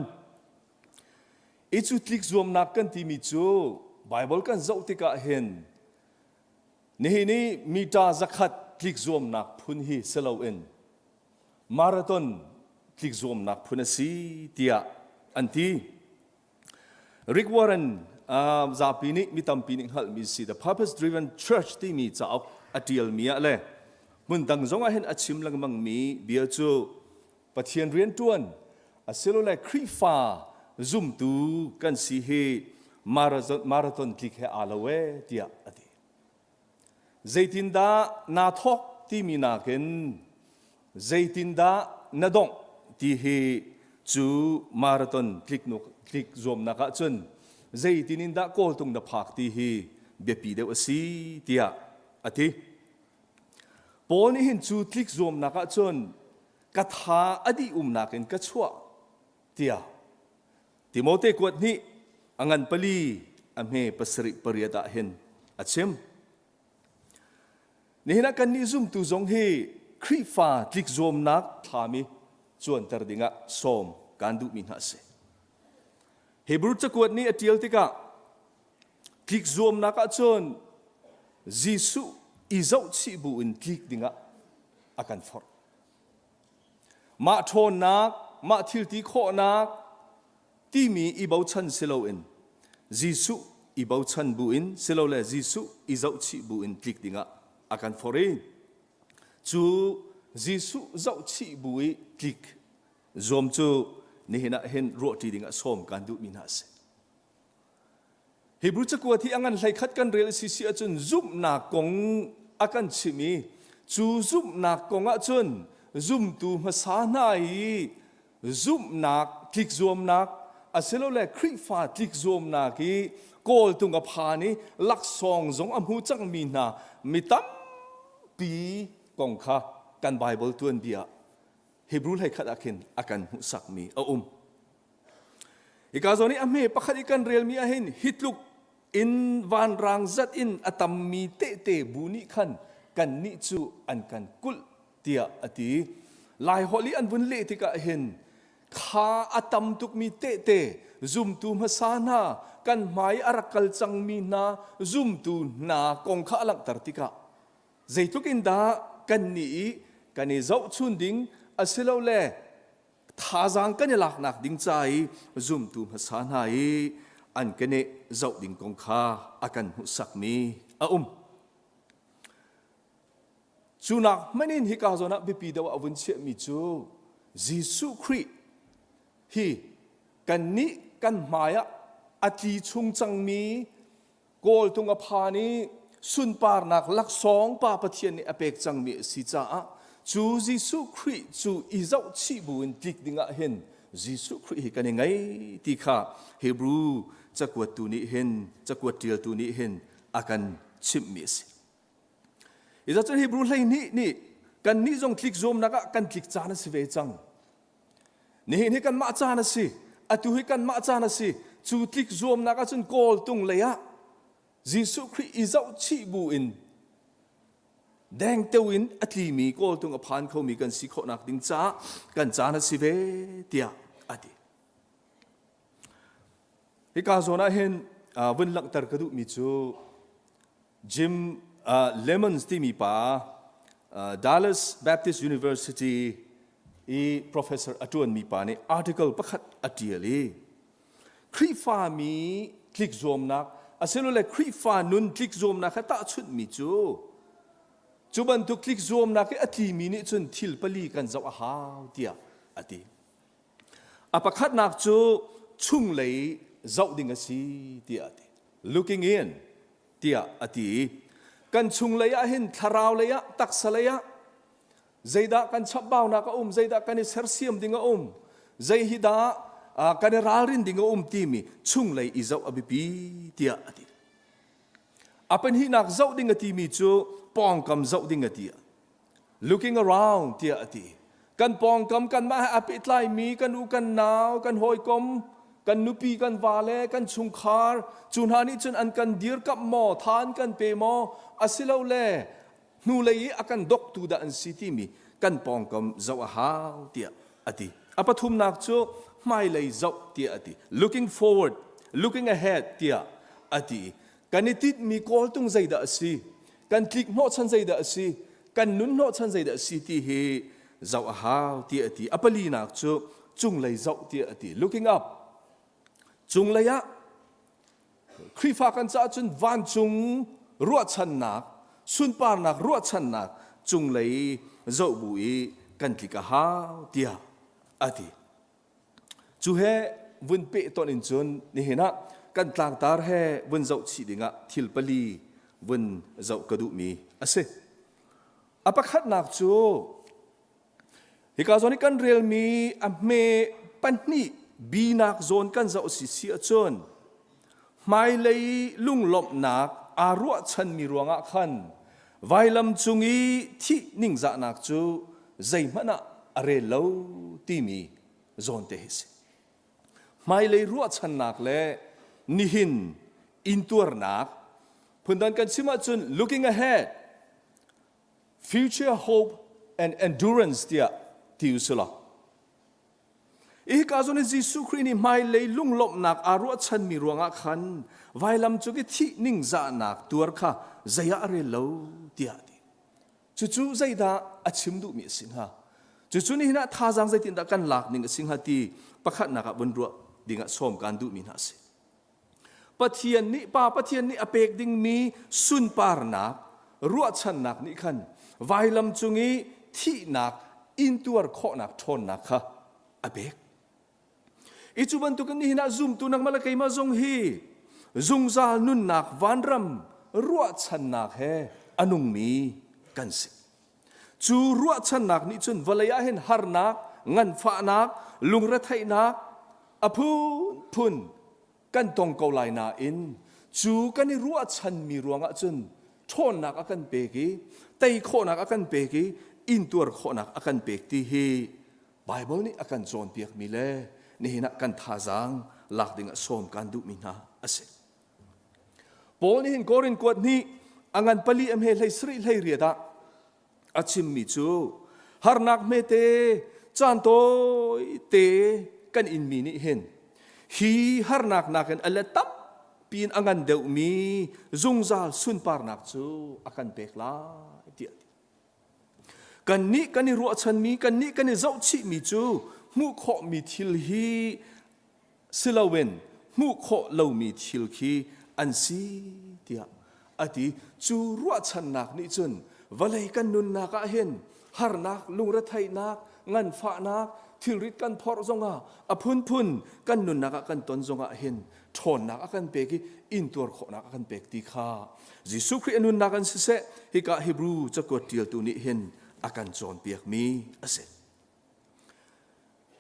I cu tlik zuamnak kan timi cu Baibal kan zoh tikah hin nihin i mita zakhat tlik zuamnak phun hi si loin marathon tlik zuamnak phun a si tiah an ti. Rick Warren uh, zapi nih mi tampi nih hngalhmi si The Purpose Driven Church timi cauk a ṭialmi ah le hmun dang zong ah hin a chim lengmangmi bia cu Pathian rianṭuan asilole Khrihfa zumtu kan si hi marathon tlik he aa lo ee tiah a ti. Zeitindah naa thawk timi nakin zeitindah na dongh ti hi cu marathon tliknuk tlik zuamnak ahcun zeitin in dah kawltung na phak ti hi biapi deuh a si tiah a ti. Paul nih hin cu tlik zuamnak ahcun ka tha a dih umnak in ka chuah tiah Timote kuat hnih a ngan pali a hme pasarih pariat ah hin a chim. Nihin ah kannih zumtu zong hi Khrihfa tlikzuamnak thlami cuanter dingah sawm kan duhmi hna a si. Hebrew cakuat nih a ṭial tikah tlikzuamnak ahcun Jesuh i zohchih bu in tlik dingah a kan forh. Mah ṭhawnnak, mah thilti khawhnak timi i bochan si loin Jesuh i bochan buin silole Jesuh i zohchih buin tlik dingah a kan forh i cu Jesuh zohchih bu i tlik zuam cu nihin ah hin ruahṭi dingah sawm kan duhmi hna a si. Hebrew cakuat hi a ngan hleikhat kan rel si si ahcun zumhnak kong a kan chimh i cu zumhnak kong ahcun zumtu hmasa hna i zumhnak tlikzuamnak asilole Khrihfa tlikzuamnak i kawltung a phan i laksawng zong a hmu cangmi hna mi tampi kong kha kan Baibal tuanbia Hebrew hleikhat ah khin a kan hmuhsakmi a um. Hika zawn i a hme pakhat i kan relmi ahhin hi tluk in vanrang zat in a tammi tehte bu nih khan Kannih cu an kan kulh tiah a ti. Laiholh i an vun leh tikah hin kha a tam tukmi tehte zumtu hmasa hna kan hmai a rak kal cangmi hna zumtu hna kong kha a langhter tikah zeitluk in dah kannih i kan i zohchun ding asilole thazaang kan i laknak ding ca i zumtu hmasa hna i an keneh zoh ding kong kha a kan hmuhsakmi a um. Cu nak hmanh in hika zawn ah biapi deuh ah a vun chiahmi cu Jesuh Khrih hi kannih kan hmai ah a tli chung cangmi kawltung a phan i sunparnak laksawng Pa Pathian nih a pek cangmi a si caah cu Jesuh Khrih cu i zohchih buin tlik dingah hin Jesuh Khrih hi kan i ngei ti kha Hebrew cakuattu nih hin cakuat ṭialtu nih hin a kan chimhmi a si. Iza cun Hebrew 12 nih kannih zong tlik zuamnak ah kan tlik caan a si ve cang. Nihin hi kanmah caan a si. Atu hi kanmah caan a si. Cu tlik zuamnak ah cun kawltung lei ah Jesuh Khrih i zohchih bu in dengteo in a tlimi kawltung a phan khomi kan si khawhnak ding caah kan caan a si ve tiah a ti. Hika zawn ah hin vun langhter ka duhmi cu Jim Lemons timi pa Dallas Baptist University i professor a ṭuanmi pa nih article pakhat a ṭial i Khrihfami tlikzuamnak asilole Khrihfa nun tlikzuamnak he tahchunhmi cu cu bantuk tlikzuamnak i a tlimi nih cun thil pali kan zoh a hau tiah a ti. A pakhatnak cu chunglei zoh ding a si tiah a ti. Looking in tiah a ti i kan chunglei ah hin thlarau lei ah taksa lei ah zeidah kan chapbaunak a um zeidah kan i sersiam ding a um zei hi dah kan i ralrin ding a um timi chunglei i zoh a biapi tiah a ti a pahnihnak zoh ding a timi cu pawngkam zoh ding a ti looking around tiah a ti kan pawngkam kanmah he aa pehtlaimi kan u kan nau kan hawikom kan nupi kan vale kan chungkhar cu hna nih cun an kan dirkamh maw tha an kan pe maw asilole hnulei i a kan doktu dah an si timi kan pawngkam zoh a hau tiah a ti a pathumnak cu hmailei zoh tiah a ti looking forward looking ahead tiah a ti Kan i tinhmi kawltung zeidah a si? Kan tlik hnawhchan zeidah a si? Kan nun hnawhchan zeidah a si ti hi zoh a hau tiah a ti. A palinak cu cunglei zoh tiah a ti. Looking up. Cunglei ah Khrihfa kan caah cun vancung ruahchannak, sunparnak ruahchannak cunglei zoh bu i kan tlik a hau tiah a ti. Cu he vun pehtonh in cun nihin ah kan tlangtar he vun zoh chih dingah thil pali vun zoh ka duhmi a si. A pakhatnak cu hika zawn i kan relmi a hme pahnih binak zawn kan zoh si si ahcun hmailei lunglawmhnak aa ruahchanmi ruangah khan vailam cung i thih ningzahnak cu zeihmanh ah a rel lo timi zawnte hi si. Hmailei ruahchannak le nihin intuarnak phundang kan chim ahcun looking ahead future hope and endurance tiah ti usulaw Hika zawn i Jesuh Khrih nih hmailei lunglawmhnak aa ruahchanmi ruangah khan vailam cung i thih ningzahnak tuar kha zei ah a rel lo tiah a ti. Cucu zeidah a chim duhmi a si hnga? Cucu nihin ah thazaang zeitindah kan lak ning a si hnga ti pakhatnak ah vun ruah dingah sawm kaan duhmi hna a si. Pathian nih Pa Pathian nih a pek dingmi sunparnak ruahchannak nih khan vailam cung i thihnak intuar khawhnak ṭhawnnak kha a pek. I cu bantukin nihin ah zumtu nangmah le keimah zong hi zungzal nunnak vanram ruahchannak he a nungmi kan si. Cu ruahchannak nih cun vawlei ah hin harnak, nganfahnak, lungretheihnak a phunphun kan tong ko lai nain cu kan i ruahchanmi ruangah cun ṭhawnnak a kan pek i tei khawhnak a kan pek i intuar khawhnak a kan pek ti hi Baibal nih a kan cawnpiakmi le nihin ah kan thazaang lak ding ah sawm kan duhmi hna a si. Paul nih hin Korin kuat hnih a ngan pali a hme hlei sarih hlei riat ah a chimmi cu harnak hmete caan tawi te kan inmi nih hin hi harnak nakin a let tampi in a ngan deuhmi zungzal sunparnak cu a kan pek lai tiah a ti. Kannih kan i ruahchanmi, kannih kan i zohchihmi cu hmuh khawhmi thil hi si loin hmuh khawh lomi thil khi an si tiah a ti. Cu ruahchannak nih cun vawlei kan nunnak ah hin harnak, lungretheihnak, nganfahnak, thilrit kan phorh zongah a phunphun kan nunnak ah kan ton zongah hin ṭhawnnak a kan pek i intuar khawhnak a kan pek ti kha Jesuh Khrih a nunnak in siseh hika Hebrew cakuat ṭialtu nih hin a kan cawnpiakmi a si.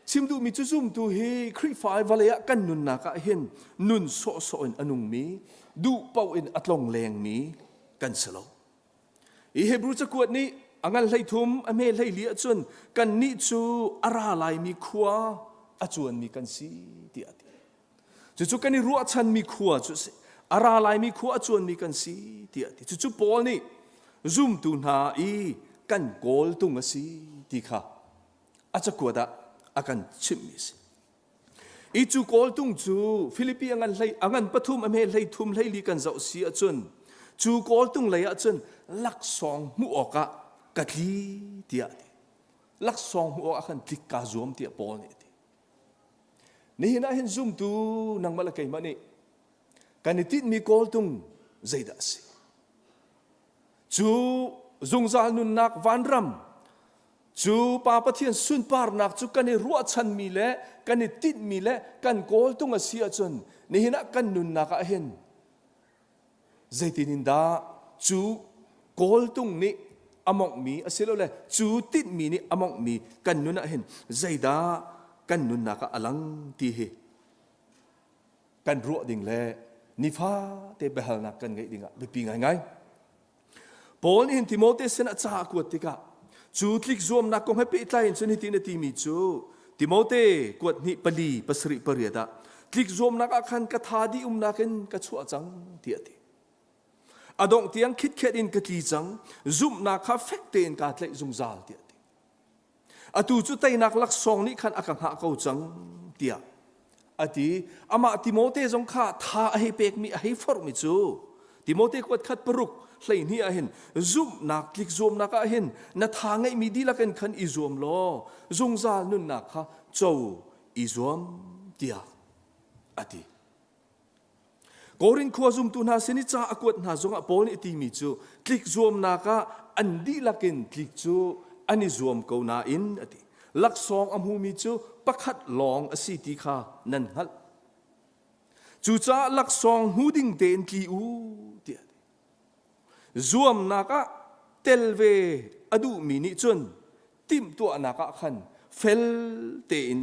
Chim duhmi cu zumtu hi Khrihfa i vawlei ah kan nunnak ah hin nun sawhsawh in a nungmi, duh paoh in a tlong lengmi kan si lo. Hi Hebrew cakuat nih a ngan 13 a hme 14 ahcun kannih cu a ra laimi khua a cuanmi kan si tiah a ti. Cucu kan i ruahchanmi khua cu a si. A ra laimi khua a cuanmi kan si tiah a ti. Cucu Paul nih zumtu hna i kan kawltung a si ti kha a cakuat ah a kan chimhmi a si. I cu kawltung cu Filipi a ngan hlei a ngan pathum a hme hlei thum hlei li kan zoh si ahcun cu kawltung lei ahcun laksawng hmuh awkah ka tli tiah a ti. Laksawng hmuh awkah khan tlik kaa zuam tiah Paul nih a ti. Nihin ah hin zumtu nangmah le keimah nih kan i tinhmi kawltung zeidah a si? Cu zungzal nunnak vanram cu Pa Pathian sunparnak cu kan i ruahchanmi le kan i tinhmi le kan kawltung a si ahcun nihin ah kan nunnak ah hin zeitin in dah cu kawltung nih a monghmi asilole cu tinhmi nih a monghmi kan nun ah hin zeidah kan nunnak ah a lang ti hi kan ruah ding le nifate biahalnak kan ngeih dingah biapi ngaingai. Paul nih hin Timote sin ah ca a kuat tikah cu tlik zuamnak kong he pehtlai in cun hitin a timi cu Timote kuat hnih pali pasarih pariat ah tlik zuamnak ah khan ka tha dih umnak in ka chuah cang tiah a ti. A dongh tiang khitkhet in ka tli cang zumhnak kha fek tein kaa tlaih zungzal tiah a ti. Atu cu teinak laksawng nih khan a ka hngah ko cang tiah a ti. Amah Timote zong kha tha a hei pekmi a hei forhmi cu Timote kuat khat paruk 12 ah hin zumhnak tlik zuamnak ah hin na tha ngeihmi dihlak in khan i zuam law zungzal nunnak kha co i zuam tiah a ti. Korin khua zumtu hna sin i ca a kuat hna zongah Paul nih a timi cu tlik zuamnak ah an dihlak in tlik cu an i zuam ko nain a ti. Laksawng a hmumi cu pakhat lawng a si ti kha nan hngalh. Cucaah laksawng hmu ding tein tli u tiah a ti. Zuamnak ah tel ve a duhmi nih cun timhtuahnak ah khan fel tein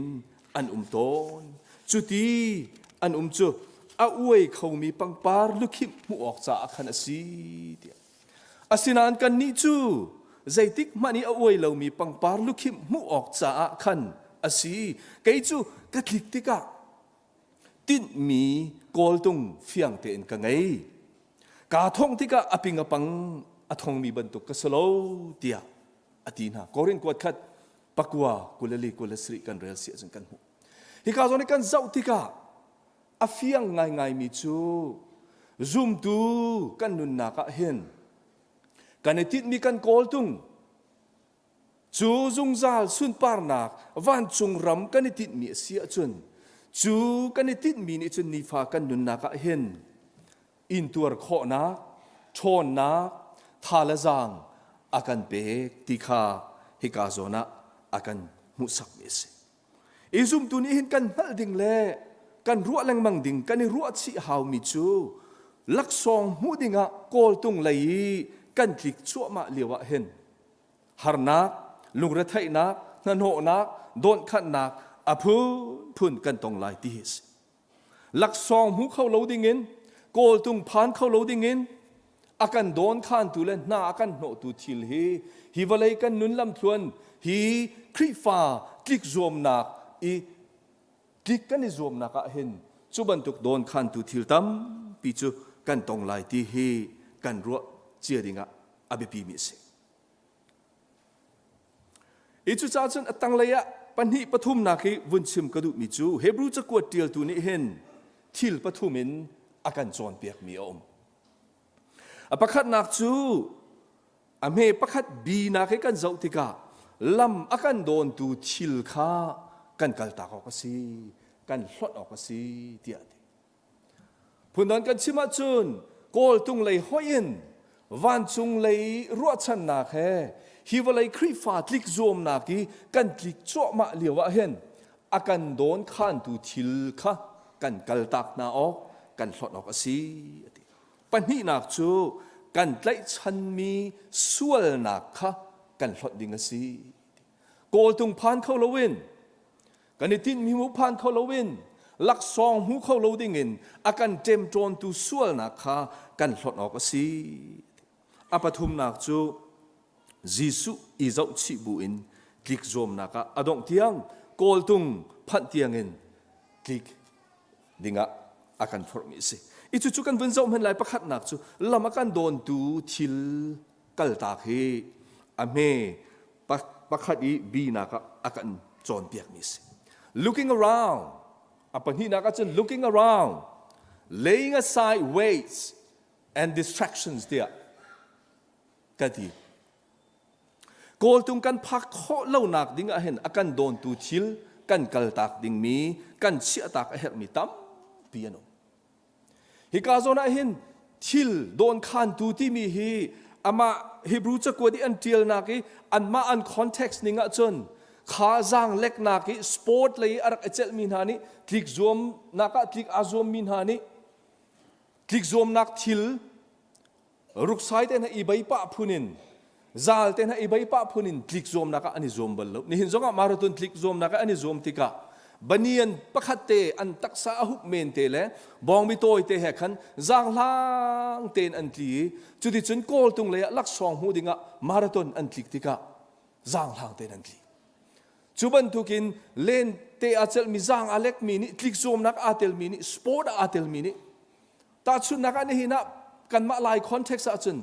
an um tawn. Cuti an um cu a uai khomi pangpar lukhimh hmuh awk caah khan a si tiah. Asinain kannih cu zeitik hmanh i a uai lomi pangpar lukhimh hmuh awk caah khan a si. Kei cu ka tlik tikah tinhmi kawltung fiang tein ka ngei. Kaa thongh tikah a ping a pang a thongmi bantuk ka si lo tiah a ti hna. Korin kuat khat pakua 24 27 kan rel si ahcun kan hmuh. Hika zawn i kan zoh tikah a fiang ngaingaimi cu zumtu kan nunnak ah hin kan i tinhmi kan kawltung cu zungzal sunparnak vancung ram kan i tinhmi a si ahcun cu kan i tinhmi nih cun nifa kan nunnak ah hin intuar khawhnak, ṭhawnnak, tha le zaang a kan pek ti kha hika zawn ah a kan hmuhsakmi a si. I zumtu nih hin kan hngalh ding le kan ruah lengmang ding, kan i ruahchih haumi cu laksawng hmuh dingah kawltung lei i kan tlik cuahmah lio ah hin harnak, lungretheihnak, hnahnawhnak, dawnhkhanhnak a phunphun kan tong lai ti hi a si. Laksawng hmu kho lo dingin, kawltung phan kho lo dingin a kan dawn khantu le hna a kan hnawhtu thil hi hi vawlei kan nun lamthluan hi Khrihfa tlik zuamnak i tlik kan i zuamnak ah hin cu bantuk dawn khantu thil tampi cu kan tong lai ti hi kan ruah. cia dingah a biapimi a si. I cucaah cun a tanglei ah pahnih pathumnak hi vun chim ka duhmi cu Hebrew cakuat ṭialtu nih hin thil pathum in a kan cawnpiakmi a um. A pakhatnak cu a hme pakhat binak hi kan zoh tikah lam a kan dawntu thil kha kan kaltak awk a si, kan hlonh awk a si tiah a ti. Phundang kan chim ahcun kawltung lei hoih in vancung lei ruahchannak he hi vawlei Khrihfa tlik zuamnak i kan tlik cuahmah lio ah hin a kan dawn khantu thil kha kan kaltak hna awk kan hlonh awk a si a ti. Pahnihnak cu kan tlaihchanmi sualnak kha kan hlonh ding a si. Kawltung phan kho loin kan i tinhmi hmu phan kho loin laksawng hmu kho lo dingin a kan ṭemṭawntu sualnak kha kan hlonh awk a si. A pathumnak cu Jesuh i zohchih buin tlik zuamnak ah a dongh tiang kawltung phanh tiangin tlik dingah a kan forhmi a si. I cucu kan vun zoh hman lai pakhatnak cu lam a kan dawntu thil kaltak hi a hme pakhat i binak ah a kan cawnpiakmi a si. Looking around, a pahnihnak ahcun looking around, laying aside weights and distractions tiah ka ti. Kawltung kan phak khawh lonak ding ah hin a kan dawntu thil kan kaltak dingmi, kan chiahtak a herhmi tampi an um. Hika zawn ah hin thil dawnkhantu timi hi amah Hebrew cakuat i an ṭialnak i anmah an context ning ahcun kha zaangleknak i sport lei a rak i celhmi hna nih tlik zuamnak ah tlik aa zuammi hna nih tlik zuamnak thil Ruksai te hna i bei pah phun in zal te hna i bei pah phun in tlik zuamnak ah an i zuam bal lo. Nihin zongah marathon tlik zuamnak ah an i zuam tikah banian pakhat te an taksa a hup men te le bawngbi tawi te he khan zaanghlang tein an tli i cuticun kawltung lei ah laksawng hmu dingah marathon an tlik tikah zaanghlang tein an tli. Cu bantukin len te aa celhmi zaang aa lekmi nih tlik zuamnak aa telmi nih sport ah aa telmi nih Tahchunhnak ah nihin ah kanmah Lai context ahcun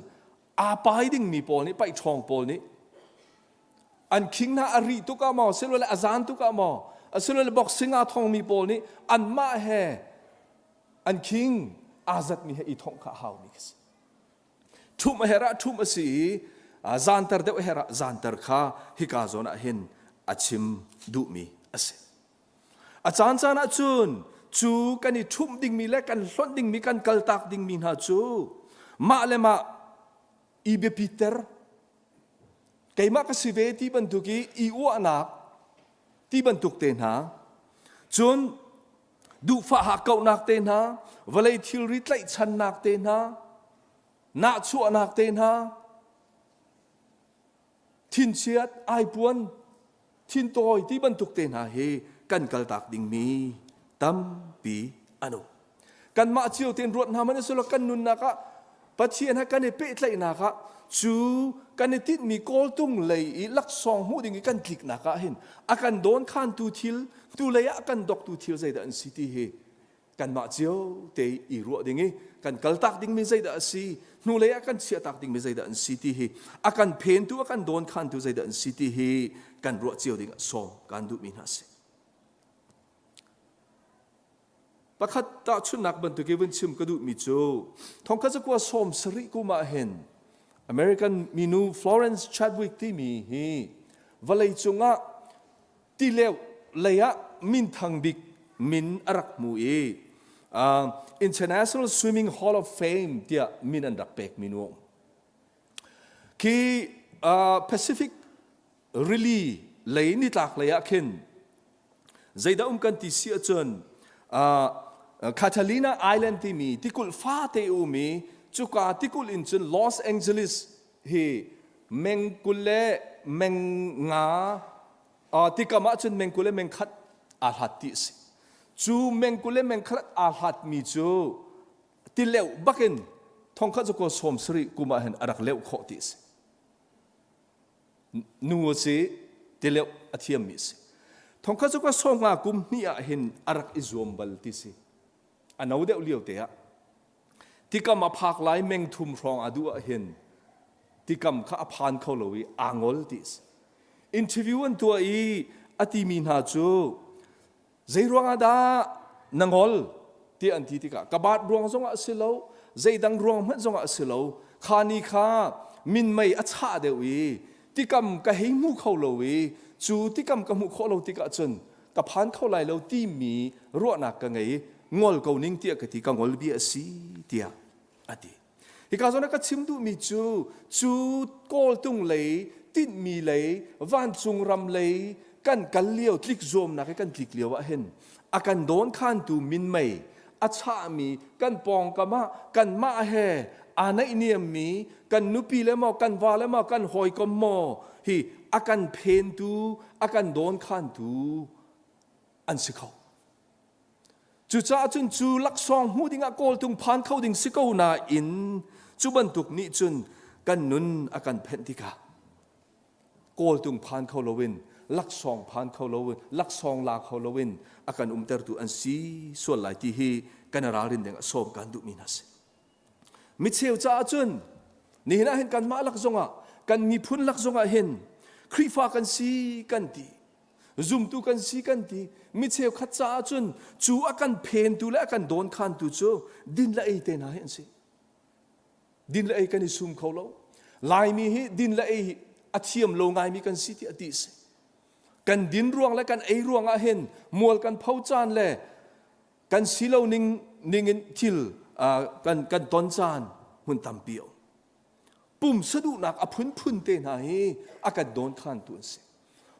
aa pai dingmi pawl nih paihṭhawng pawl nih an khing hna a ri tuk ah maw silole a zan tuk ah maw asilole boxing aa thongmi pawl nih anmah he an khing aa zatmi he i thongh kha a haumi khi si. Ṭhumh a herh ah ṭhumh a si i zanter deuh a herh ah zanter kha hika zawn ah hin a chim duhmi a si. A caancaan ahcun cu kan i ṭhumh dingmi le kan hlonh dingmi kan kaltak dingmi hna cu mah le mah i biapitter keimah ka si ve ti bantuk i i uahnak ti bantuk te hna cun duhfah hakkauhnak te hna vawlei thilri tlaihchannak te hna nahchuahnak te hna thinchiat aipuan thintawi ti bantuk te hna hi kan kaltak dingmi tampi an um. Kanmah cio tein ruat hna hmanh silo kan nunnak ah Pathian he kan i pehtlaihnak ah cu kan i tinhmi kawltung lei i laksawng hmuh ding i kan tliknak ah hin a kan dawnkhantu thil tu lei ah a kan doktu thil zeidah an si ti hi kanmah cio te i ruah ding i kan kaltak dingmi zeidah a si hnulei ah kan chiahtak dingmi zeidah an si ti hi a kan phentu a kan dawnkhantu zeidah an si ti hi kan ruah cio ding ah sawm kan duhmi hna si pakhat tahchunhnak bantuk i vun chim ka duhmi cu thongkhat zakua sawm sarih kum ah hin American minu Florence Chadwick timi hi vawlei cungah tileu lei ah minthang bik min a rak hmu i uh, International Swimming Hall of Fame tiah min an rak pek mi nu khi uh, Pacific rili lei nitlak lei ah khin zeidah um kan ti si ahcun uh, Catalina Island timi tikulh fate um i cuka tikulh in cun Los Angeles hi meng 20 le meng nga tikam ahcun meng 20 le meng khat aa hlat ti a si. Cu meng 20 le meng khat aa hlatmi cu tileuh bakin thongkhat cu sawm sarih kum ah hin a rak leuh khawh ti a si. Nu a si, tileuh a thiammi a si. Thongkhat cu sawm nga kum hnih ah hin a rak i zuam bal ti si. A no deuh lio te ah. Tikam a phak lai meng thum hrawng a duh ah hin. Tikam kha a phan kho lo i aa ngol ti a si. Interview an tuah i a timi hna cu zei ruangah dah na ngol tiah an ti tikah ka baat ruang zongah a si lo zeidang ruang hmanh zongah a si lo kha ni kha minmei a chah deuh i tikam ka hei hmu kho lo i cu tikam ka hmuh khawh lo tikah cun ka phan kho lai lo timi ruahnak ka ngei ngol ko ning tiah ka ti ka ngol bia a si tiah a ti. Hika zawn ah ka chim duhmi cu cu kawltung lei tinhmi lei vancung ram lei kan kal lio tlik zuamnak i kan tlik lio ah hin a kan dawnkhantu minmei a chahmi kan pawngkam ah kanmah he aa naihniammi kan nupi le maw kan va le maw kan hawikom maw hi a kan phentu a kan dawnkhantu an si kho. Cucaah cun cu laksawng hmuh dingah kawltung phan kho ding si ko nain cu bantuk nih cun kan nun a kan phenh tikah kawltung phan kho loin laksawng phan kho loin laksawng la kho loin a kan umtertu an si sual lai ti hi kan ralrin ding a sawm kan duhmi hna si. Micheu caah cun nihin ah hin kanmah lak zongah kan miphun lak zongah hin Khrihfa kan si kan ti Zumtu kan si kan ti. Mi cheukhat caah cun cu a kan phentu le a kan dawnkhantu cu din le ei te hna hi an si. Din le ei kan i sum kho lo. Laimi hi din le ei a thiam lo ngaimi kan si ti a ti si. Kan din ruang le kan ei ruang ah hin mual kan pho caan le kan si lo ning ning in thil kan kan ton caan hmun tampi a um. Pumsa duhnak a phunphun te hna hi a kan dawnkhantu an si.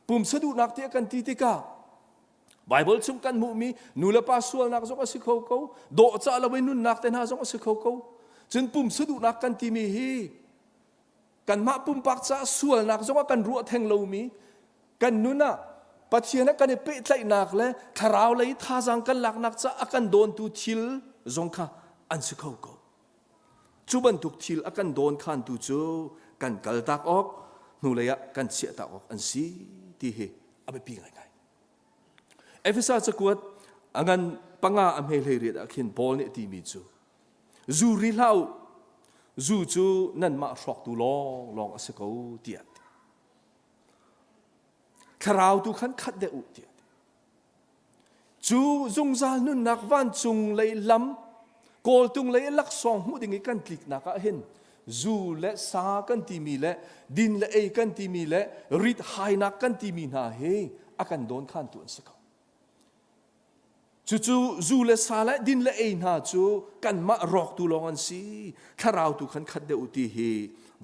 Pumsa duhnak tiah kan ti tikah Bible chung kan hmuhmi nulepa sualnak zong a si kho ko, dawhcah lo in nunnak te hna zong a si kho ko. Cun pumsa duhnak kan timi hi kanmah pumpak caah sualnak zong ah kan ruah theng lomi kan nun ah Pathian ah kan i pehtlaihnak le thlarau lei thazaang kan laknak caah a kan dawntu thil zong kha an si kho ko. Cu bantuk thil a kan dawnkhantu cu kan kaltak awk, hnulei ah kan chiahtak awk an si ti hi a biapi ngaingai. Efesa cakuat a ngan panga a hme hlei riat ah khin Paul nih a timi cu zu ri hlah u, zu cu nanmah hrawktu lawnglawng a si ko tiah ti. Thlarau tu khan khat deuh u tiah ti. Cu zungzal nunnak vancung lei lam kawltung lei laksawng hmuh ding i kan tliknak ah hin zu le sa kan timi le din le ei kan timi le rit hainak kan timi hna hi a kan dawnkhantu an si ko. Cucu zu le sa le din le ei hna cu kanmah rawktu lawng an si. Thlarau tu khan khat deuh u ti hi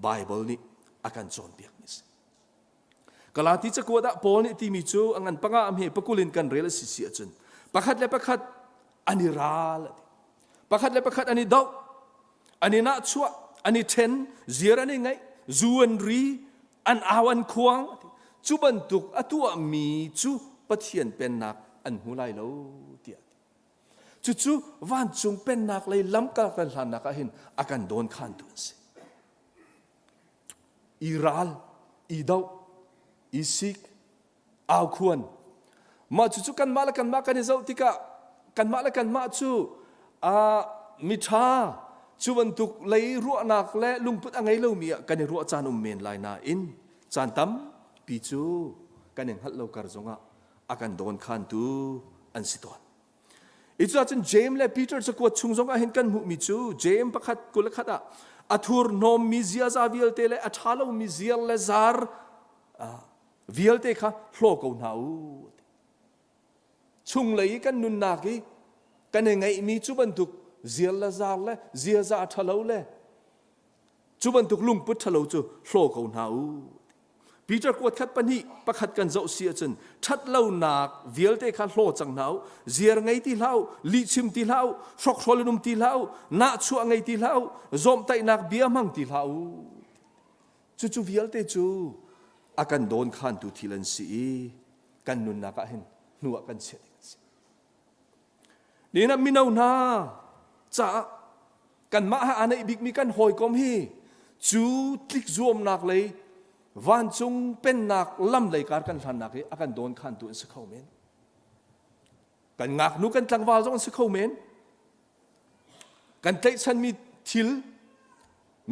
Bible nih a kan cawnpiakmi a si. Galati cakuat ah Paul nih timi cu a ngan panga a hme pakul in kan rel a si si ahcun pakhat le pakhat an i ral a ti. Pakhat le pakhat an i doh, an i nahchuah, an i ṭhen, ziar an i ngeih, zu an ri, an au an khuang. Cu bantuk a tuahmi cu Pathian pennak an hmu lai lo tiah a ti. Cucu vancung pennak lei lamkal kan hlannak ah hin a kan dawnkhantu an si. I ral, i doh, i sik, aukhuan. Mah cucu kanmah le kanmah kan i zoh tikah kanmah le kanmah cu uh, miṭha cu bantuk lei ruahnak le lungput a ngei lomi ah kan i ruah caan um men lai nain caan tampi cu kan i hngalh lo kar zongah a kan dawnkhantu an si tawn. Cuacun Jeim le Peter cakuat chung zongah hin kan hmuhmi cu Jeim pakhat 21 ah a thurhnawmmi ziaza vialte le a ṭha lomi ziar le zar vialte kha hlaw ko hna u. Chunglei i kan nunnak i kan i ngeihmi cu bantuk ziar le zar le ziaza ṭhalo le cu bantuk lungput ṭhalo cu hlaw ko hna u. Peter kuat khat pahnih pakhat kan zoh si ahcun ṭhatlonak vialte kha hlaw cang hna u ziar ngei ti hlah u lihchim ti hlah u hrokhrol in um ti hlah u nahchuah ngei ti hlah u zawmhtaihnak bia hmang ti hlah u cucu vialte cu a kan dawnkhantu thil an si i kan nunnak ah hin hnu ah kan chiah ding an si Nihin ah mino hna caah kanmah he aa naih bikmi kan hawikom hi cu tlik zuamnak lei vancung pennak lam lei kar kan hlannak hi a kan dawnkhantu an si kho men. Kan ngaknu kan tlangval zong an si kho men. Kan tlaihchanmi thil.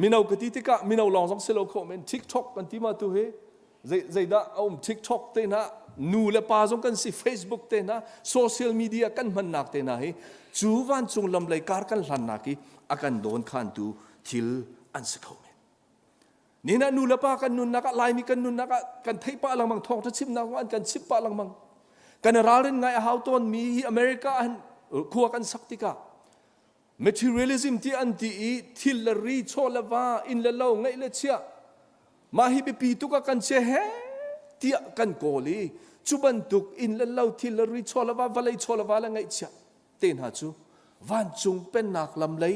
Mino ka ti tikah mino lawng zong si lo kho men TikTok kan ti ma tu hi zei zeidah a um TikTok te hna nu le pa zong kan si Facebook te hna social media kan hmannak te hna hi cu vancung lam lei kar kan hlannak i a kan dawn khantu thil an si kho men. Nina nu le pa kan nunnak ah Laimi kan nunnak ah kan theih pah lengmang thawngṭha chimnak an kan chimh pah lengmang. Kan ralrin ngai a hau tawn mi hi America ah khua kan sak tikah materialism ti an ti i thil le ri chaw le va inn le lo ngeih le chiah mah hi biapi tuk ah kan chia he tiah kan kawl i cu bantuk inn le lo thil le ri chaw le va vawlei chaw le va le ngeihchiah te hna cu vancung pennak lam lei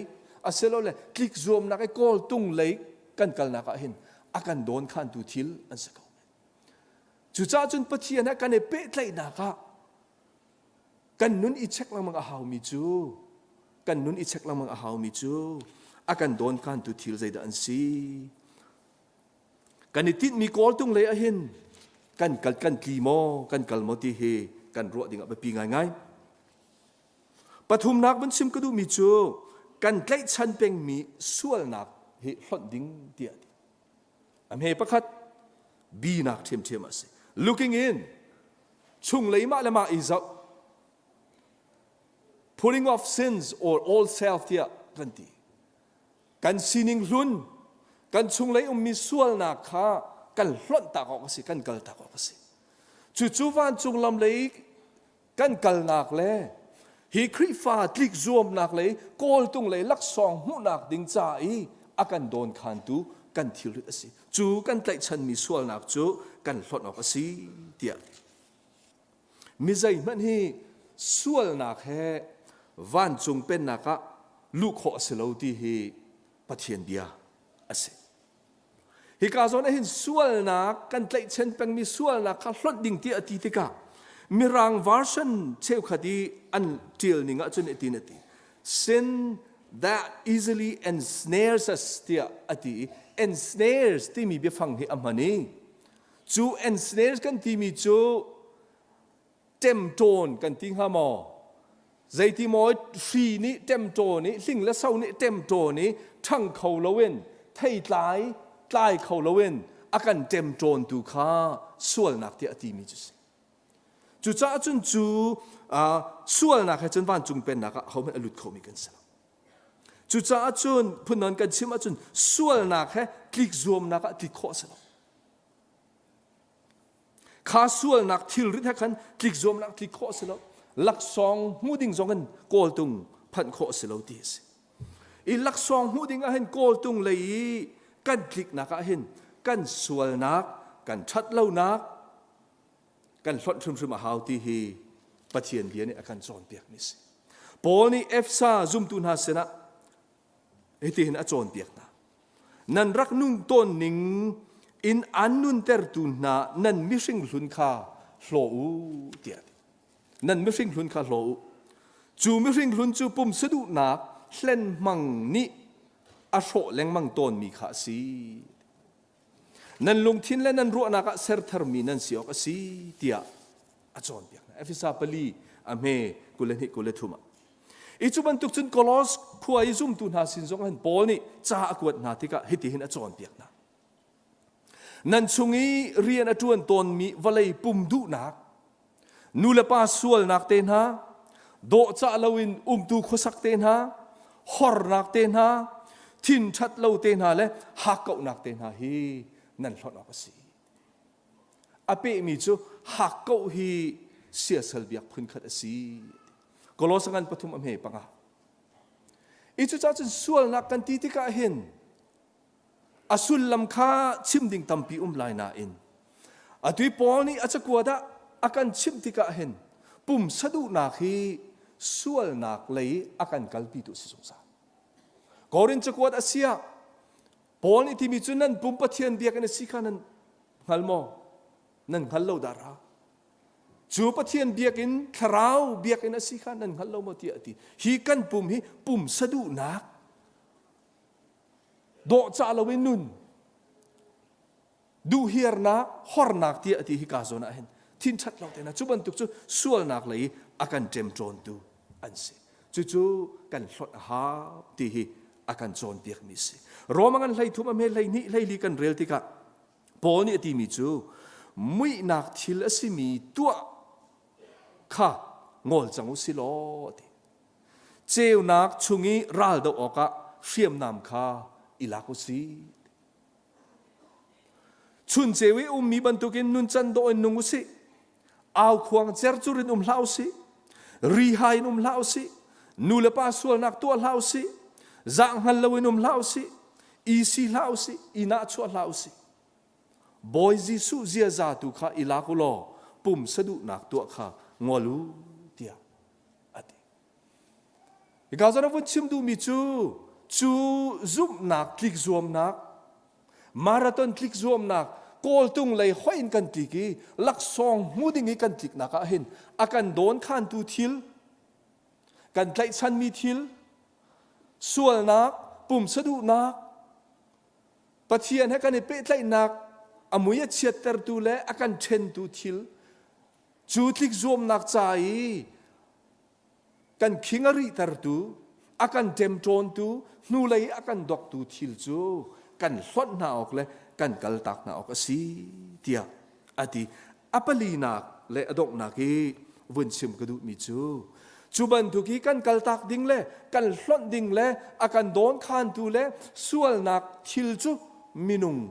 asilole tlik zuamnak i kawltung lei kan kalnak ah hin a kan dawn khantu thil an si ko. Cucaah cun Pathian he kan i pehtlaihnak ah kan nun i check lengmang a haumi cu kan nun i check lengmang a haumi cu a kan dawn khantu thil zeidah an si Kan i tinhmi kawltung lei ahhin kan kal kan tli maw kan kal maw ti hi kan ruah ding ah biapi ngaingai. Pathumnak vun chim ka duhmi cu kan tlaihchan pengmi sualnak hi hlonh ding tiah ti. A hme pakhat binak ṭhiamṭhiam a si. Looking in chunglei mah le mah i zoh putting off sins or old self tiah kan ti. Kan sining hlun, kan chunglei ummi sualnak kha kan hlonh tak awk a si, kan kal tak awk a si. Cucu vancung lam lei kan kalnak le hi Khrihfa tlik zuamnak lei kawltung lei laksawng hmuhnak ding ca i a kan dawnkhantu kan thilrit a si. Cu kan tlaihchanmi sualnak cu kan hlonh awk a si tiah Mi zeihmanh hi sualnak he vancung pennak ah luh khawh a si lo ti hi Pathian bia a si. Hika zawn ah hin sualnak kan tlaihchan pengmi sualnak kha hlonh ding tiah a ti tikah Mirang version cheukhat i an ṭial ning ahcun hitin a ti. Sin that easily ensnares us tiah a ti i ensnares timi biafang hi a hman i Cu ensnares kan timi cu ṭemṭawn kan ti hnga maw? Zeiti maw hri nih ṭemṭawn i hling le so nih ṭemṭawn i ṭhang kho loin theitlai tlai kho loin a kan ṭemṭawntu kha sualnak tiah a timi cu si. Cucaah cun cu sualnak he cun vancung pennak ah ahohmanh a lut khomi kan si lo. Cucaah cun phunnon kan chim ahcun sualnak he tlik zuamnak ah tlik khawh a si lo. Kha sualnak thilrit he khan tlik zuamnak tlik khawh a si lo. Laksawng hmu ding zong in kawltung phanh khawh a si lo ti a si. I laksawng hmuh ding ah hin kawltung lei i kan tliknak ah hin kan sualnak, kan ṭhatlonak, kan hlonh hrimhrim a hau ti hi Pathian bia nih a kan cawnpiakmi a si. Paul nih Efesa zumtu hna sinah hitihin a cawnpiak hna. Nan rak nung tawn ning in an nuntertu hna nan mihring hlun kha hlaw u tiah a ti. Nan mihring hlun kha hlaw u. Cu mihring hlun cu pumsa duhnak hlenhmang nih a hrawh lengmang tawnmi kha a si. Nan lungthin le nan ruahnak ah ser tharmi nan si awk a si tiah a cawnpiak hna. Efesa pali a hme 22 23 ah. I cu bantuk cun Kolos khua i zumtu hna sin zong hin Paul nih ca a kuat hna tikah hitihin a cawnpiak hna. Nan chung i rian a ṭuan tawnmi vawlei pum duhnak, nu le pa sualnak te hna, dawhcah loin umtu khuasak te hna, hornak te hna, thin ṭhat lo te hna le hakkauhnak te hna hi nan hlonh awk a si. A pehmi cu hakkauh hi siasal biak phunkhat a si. Kolosa ngan pathum a hme panga. I cucaah cun sualnak kan ti tikah hin A sullam kha chim ding tampi um lai nain atu i Paul nih a cakuat ah a kan chimh tikah hin pumsa duhnak hi sualnak lei a kan kalpitu a si zungzal. Korin cakuat a si ah Paul nih timi cu nan pum Pathian biakinn a si kha nan hngal maw? Nan hngal lo dahra? Cu Pathian biakinn thlarau biakinn a si kha nan hngal lo maw tiah a ti. Hi kan pum hi pumsa duhnak Dawhcah loin nun, duhhiarnak, hornak tiah a ti hika zawn ah hin thin ṭhat lo te hna cu bantuk cu sualnak lei a kan ṭemṭawntu an si. Cucu kan hlonh a hau ti hi a kan cawnpiakmi si. Roma ngan 13 a hme 12 hleili kan rel tikah Paul nih a timi cu muihnak thil a simi tuah kha ngol cang u si law a ti. Ceunak chung i ral doh awkah hriamnam kha i lak u sih. Chun ceu i ummi bantukin nuncan dawh in nung u sih. Aukhuang cercur in um hlah u sih. Rihai in um hlah u sih. Nu le pa sualnak tuah hlah u sih. Zah hngal loin um hlah u sih. I si hlah u sih. I nahchuah hlah u sih. Bawi Jesuh ziaza tu kha i lak u law pumsa duhnak tuah kha ngol u tiah a ti. Hika zawn a vun chim duhmi cu cu zumhnak tlik zuamnak marathon tlik zuamnak kawltung lei hoih in kan tlik i laksawng hmu ding i kan tliknak ah hin a kan dawn khantu thil kan tlaihchanmi thil sualnak pumsa duhnak Pathian he kan i pehtlaihnak a mui a chiattertu le a kan ṭhentu thil cu tlik zuamnak ca i kan khing a rihtertu, a kan ṭemṭawntu, hnulei a kan doktu thil cu kan hlonh hna awk le kan kaltak hna awk a si tiah a ti. A palinak le a donghnak i vun chim ka duhmi cu cu bantuk i kan kaltak ding le kan hlonh ding le a kan dawnkhantu le sualnak thil cu minung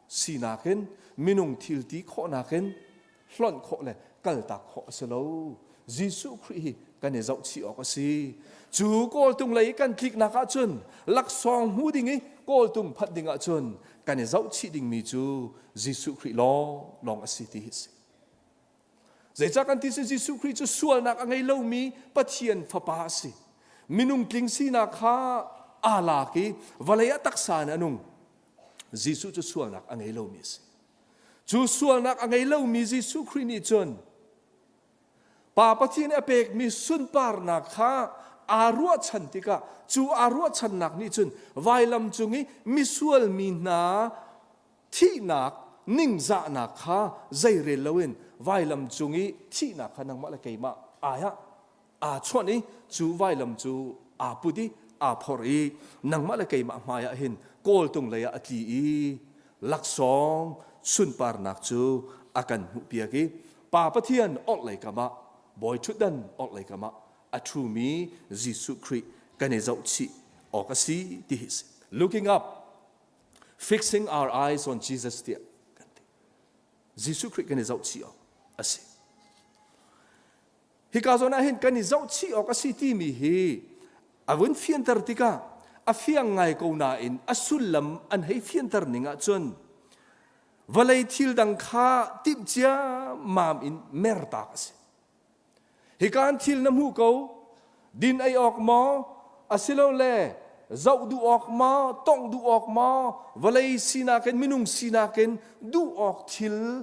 sinak in minung thil ti khawhnak in hlonh khawh le kaltak khawh a si lo. Jesuh Khrih hi kan i zohchih awk a si. Cu kawltung lei i kan tliknak ahcun laksawng hmu ding i kawltung phanh ding ahcun kan i zohchih dingmi cu Jesuh Khrih lawng lawng a si ti hi a si. Zeicah kan ti si Jesuh Khrih cu sualnak a ngei lomi Pathian fapa a si. Minung tling sinak kha aa lak i vawlei ah taksa in a nung. Jesuh cu sualnak a ngei lomi a si. Cu sualnak a ngei lomi Jesuh Khrih nih cun Pa Pathian nih a pekmi sunparnak kha aa ruahchan tikah cu aa ruahchannak nih cun vailam cung i misual mi hna thihnak ningzahnak kha zeirel loin vailam cung i thihnak kha nangmah le keimah ai ah aa chawnh i cu vailam cu aa put i aa phorh i nangmah le keimah hmai ah hin kawltung lei ah a tli i laksawng sunparnak cu a kan hmuhpiak i Pa Pathian orhlei kam ah bawi ṭhutdan orhlei kam ah a ṭhumi Jesuh Khrih kan i zohchih awk a si ti hi si. Looking up, fixing our eyes on Jesus tiah kan ti. Jesuh Khrih kan i zohchih awk a si. Hika zawn ah hin kan i zohchih awk a si timi hi a vun fianter tikah a fiang ngai ko nain a sullam an hei fianter ning ahcun vawlei thil dang kha timh ciammam in mertak a si. Hika an thil na hmu ko, din ei awk maw, asilole zoh duh awk maw, tongh duh awk maw, vawlei sinak in minung sinak in duh awk thil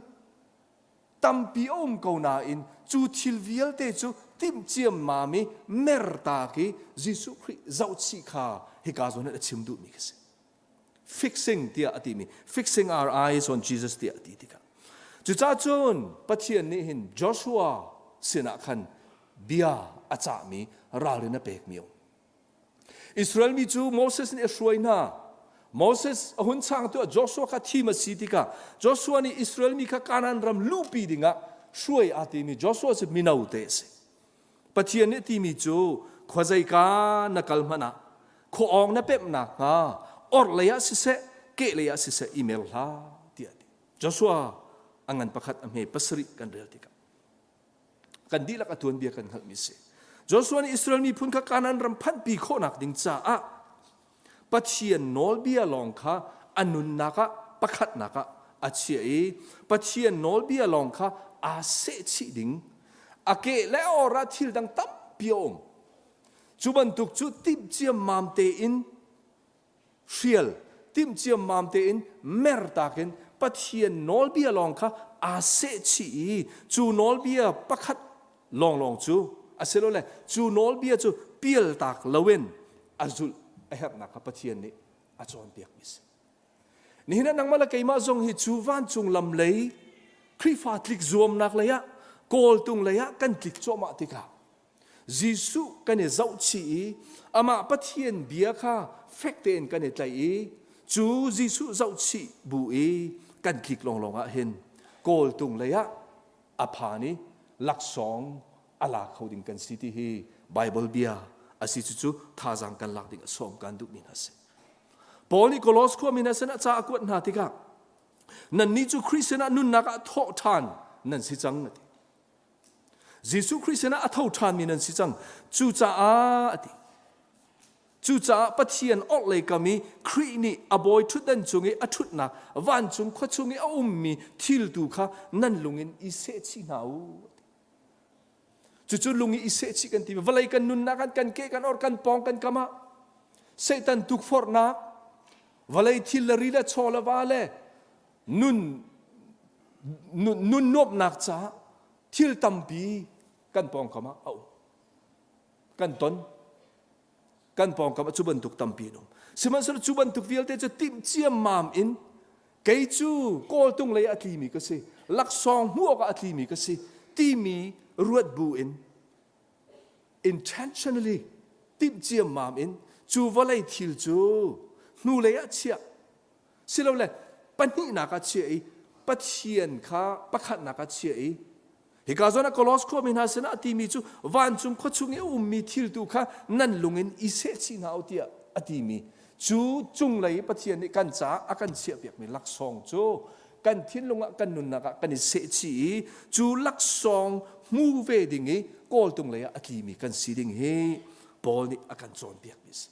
tampi a um ko nain cu thil vialte cu timh ciammam i mertak i Jesuh Khrih zohchih kha hika zawn hin a chim duhmi khi si. Fixing tiah a timi fixing our eyes on Jesus tiah a ti tikah cucaah cun Pathian nih hin Joshua sinah khan bia a cahmi ralrin a pekmi a um. Israel mi cu Moses nih a hruai hna. Moses a hun changtu ah Joshua kha thim a si tikah Joshua nih Israel mi kha Kanaan ram luhpi dingah hruai aa timi Joshua cu mino te a si. Pathian nih timi cu khuazeika na kal hmanh ah khua-awng na pemh nakhnga orhlei ah siseh kehlei ah siseh i mer hlah tiah a ti. Joshua a ngan pakhat a hme pasarih kan rel tikah kan dihlak a tuanbia kan hngalhmi si. Joshua nih Israel miphun kha Kanaan ram phanhpi khawhnak ding caah Pathian nawlbia lawng kha a nunnak ah pakhatnak ah a chiah i Pathian nawlbia lawng kha aa sehchih ding a ke le a or ah thil dang tampi a um. Cu bantuk cu timh ciammam tein hrial timh ciammam tein mertak in Pathian nawlbia lawng kha aa sehchih i cu nawlbia pakhat lawnglawng cu asilole cu nawlbia cu pialtak loin a zulh a herhnak kha Pathian nih a cawnpiakmi a si. Nihin ah nangmah le keimah zong hi cu vancung lam lei Khrihfa tlik zuamnak lei ah kawltung lei ah kan tlik cuahmah tikah. Jesuh kan i zohchih i amah Pathian bia kha fek tein kan i tlaih i cu Jesuh zohchih bu i kan tlik lawnglawng ah hin kawltung lei ah a phan i laksawng a la kho ding kan si ti hi Bible bia a si cucu thazaang kan lak ding a sawm kan duhmi hna si. Paul nih Kolos khuami hna sinah ca a kuat hna tikah nannih cu Khrih sinah nunnak ah thawh ṭhan nan si cang a ti. Jesuh Khrih sinah a tho ṭhanmi nan si cang. Cucaah a ti. Cucaah Pathian orhlei kam i Khrih nih a bawi ṭhutdan cung i a ṭhutnak vancung khua chung i a ummi thil tu kha nan lung in i sehchih hna u. Cucu lung i i sehchih kan ti. Vawlei kan nunnak kan kan ke kan or kan pawng kan kam ah Satan tukforhnak vawlei thil le ri le chaw le va le nun nun nuamhnak caah thil tampi kan pawngkam ah a um. Kan ton. Kan pawngkam ah cu bantuk tampi an um. Sihmanhsehlaw cu bantuk vialte cu timh ciammam in kei cu kawltung lei ah a tlimi ka si, laksawng hmuh awkah a tlimi ka si timi ruat bu in intentionally timh ciammam in cu vawlei thil cu hnulei ah chiah silole pahnihnak ah chiah i Pathian kha pakhatnak ah chiah i hika zawn ah Kolos khuami hna sinah a timi cu vancung khua chung i a ummi thil tu kha nan lung in i sehchih hna u tiah a timi cu cunglei Pathian nih kan caah a kan chiahpiakmi laksawng cu kan thinlung ah kan nunnak ah kan i sehchih i cu laksawng hmu ve ding i kawltung lei ah a tlimi kan si ding hi Paul nih a kan cawnpiakmi a si.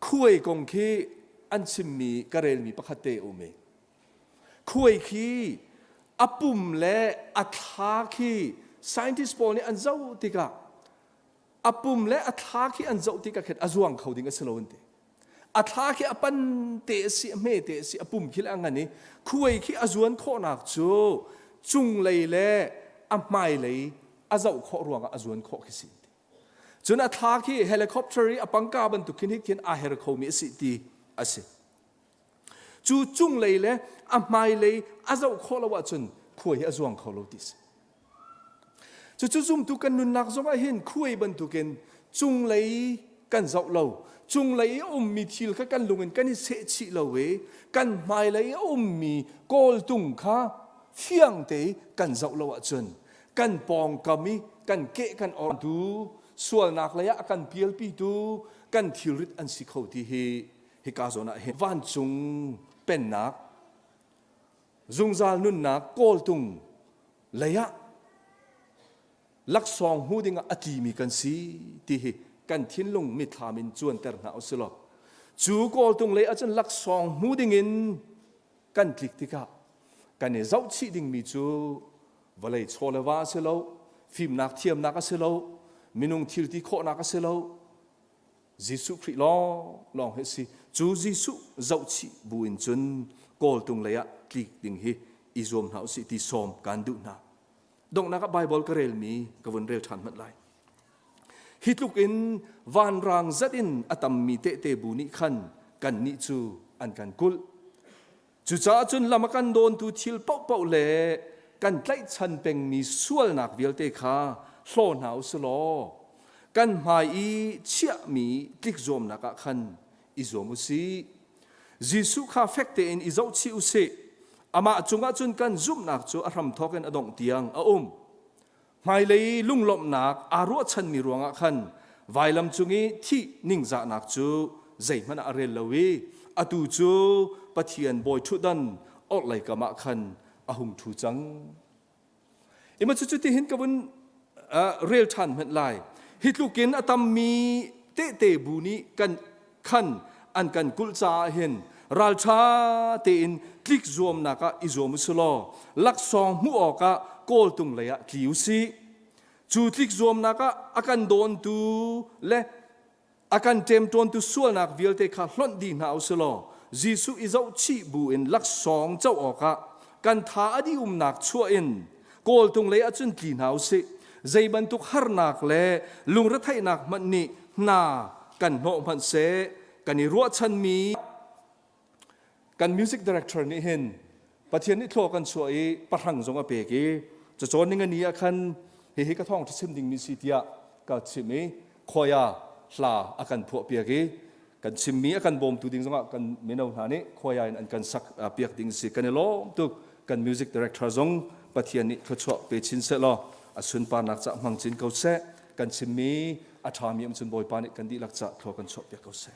Khuai kong khi an chimmi ka relmi pakhat te a um i khuai khi a pum le a thla khi scientist pawl nih an zoh tikah a pum le a thla khi an zoh tikah khin a zuang kho ding a si lo an ti. A thla khi a pan te a si, a hme te a si, a pum khi le a ngan i khuai khi a zuan khawhnak cu cunglei le a hmailei a zoh khawh ruangah a zuan khawh khi si. Cun a thla khi helicopter i a pangka bantuk khin khin aa her khomi a si ti a si. Cu cunglei le a hmailei a zoh khawh lo ahcun khuai hi a zuang kho lo ti si. Cucu zumtu kan nunnak zong ah hin khuai bantukin cunglei kan zoh lo cunglei i a ummi thil kha kan lung in kan i sehchih lo i kan hmailei i a ummi kawltung kha fiang te kan zoh lo ahcun kan pawngkam i kan keh kan ortu sualnak lei ah a kan pialpitu kan thilrit an si kho ti hi hika zawn ah hin vancung pennak zungzal nunnak kawltung lei ah laksawng hmu dingah a tlimi kan si ti hi kan thinlung mitthlam in cuanter hna usilaw cu kawltung lei ahcun laksawng hmu dingin kan tlik tikah kan i zohchih dingmi cu vawlei chaw le va a si lo fimnak thiamnak a si lo minung thil ti khawhnak a si lo Jesuh Khrih lawng lawng hi a si cu Jesuh zohchih bu in cun kawltung lei ah tlik ding hi i zuam hna usih ti sawm kan duh hna donghnak ah Bible ka relmi ka vun rel ṭhan hmanh lai Hi tluk in vanrang zat in a tammi tehte bu nih khan kannih cu an kan kulh. Cucaah cun lam a kan dawntu thil paohpaoh le kan tlaihchan pengmi sualnak vialte kha hlaw hna u si law kan hmai i chiahmi tlikzuamnak ah khan i zuam u sih. Jesuh kha fek tein i zohchih u sih. Amah cungah cun kan zumhnak cu a hramthawk in a dongh tiang a um. Hmailei lunglawmhnak aa ruahchanmi ruangah khan vailam cung i thih ningzahnak cu zeihmanh ah a rel lo i atu cu Pathian bawi ṭhutdan orhlei kam ah khan a hung ṭhu cang. Ima cu cuti hin ka vun rel ṭhan hmanh lai. Hi tlukin a tammi tehte bu nih kan khan an kan kulh caah hin ralṭha tein tlik zuamnak ah i zuam u si law laksawng hmuh awkah kawltung lei ah tli u sih. Cu tlik zuamnak ah a kan dawntu le a kan ṭemṭawntu sualnak vialte kha hlonh dih hna u si law Jesuh i zohchih bu in laksawng co awkah kan tha a dih umnak chuah in kawltung lei ah cun tli hna u sih. Zei bantuk harnak le lungretheihnak hmanh nih hna kan hnawh hmanh seh kan i ruahchanmi kan music director nih hin Pathian nih thlua kan chuah i pahrang zong a pek i cacawn ning a ni ah khan. Hihi ka thawngṭha chim dingmi si tiah ka chim i khoia hla a kan phuah piak i kan chimmi a kan bawmtu ding zongah kan mino hna nih khoia in an kan sak piak ding si. Kan i lawm tuk. Kan music director zong Pathian nih thluachuah pe chin seh law a sunparnak cah hmang chin ko seh. Kan chimmi a ṭhami um cun Bawipa nih kan dihlak cah thlua kan chuah piak ko seh.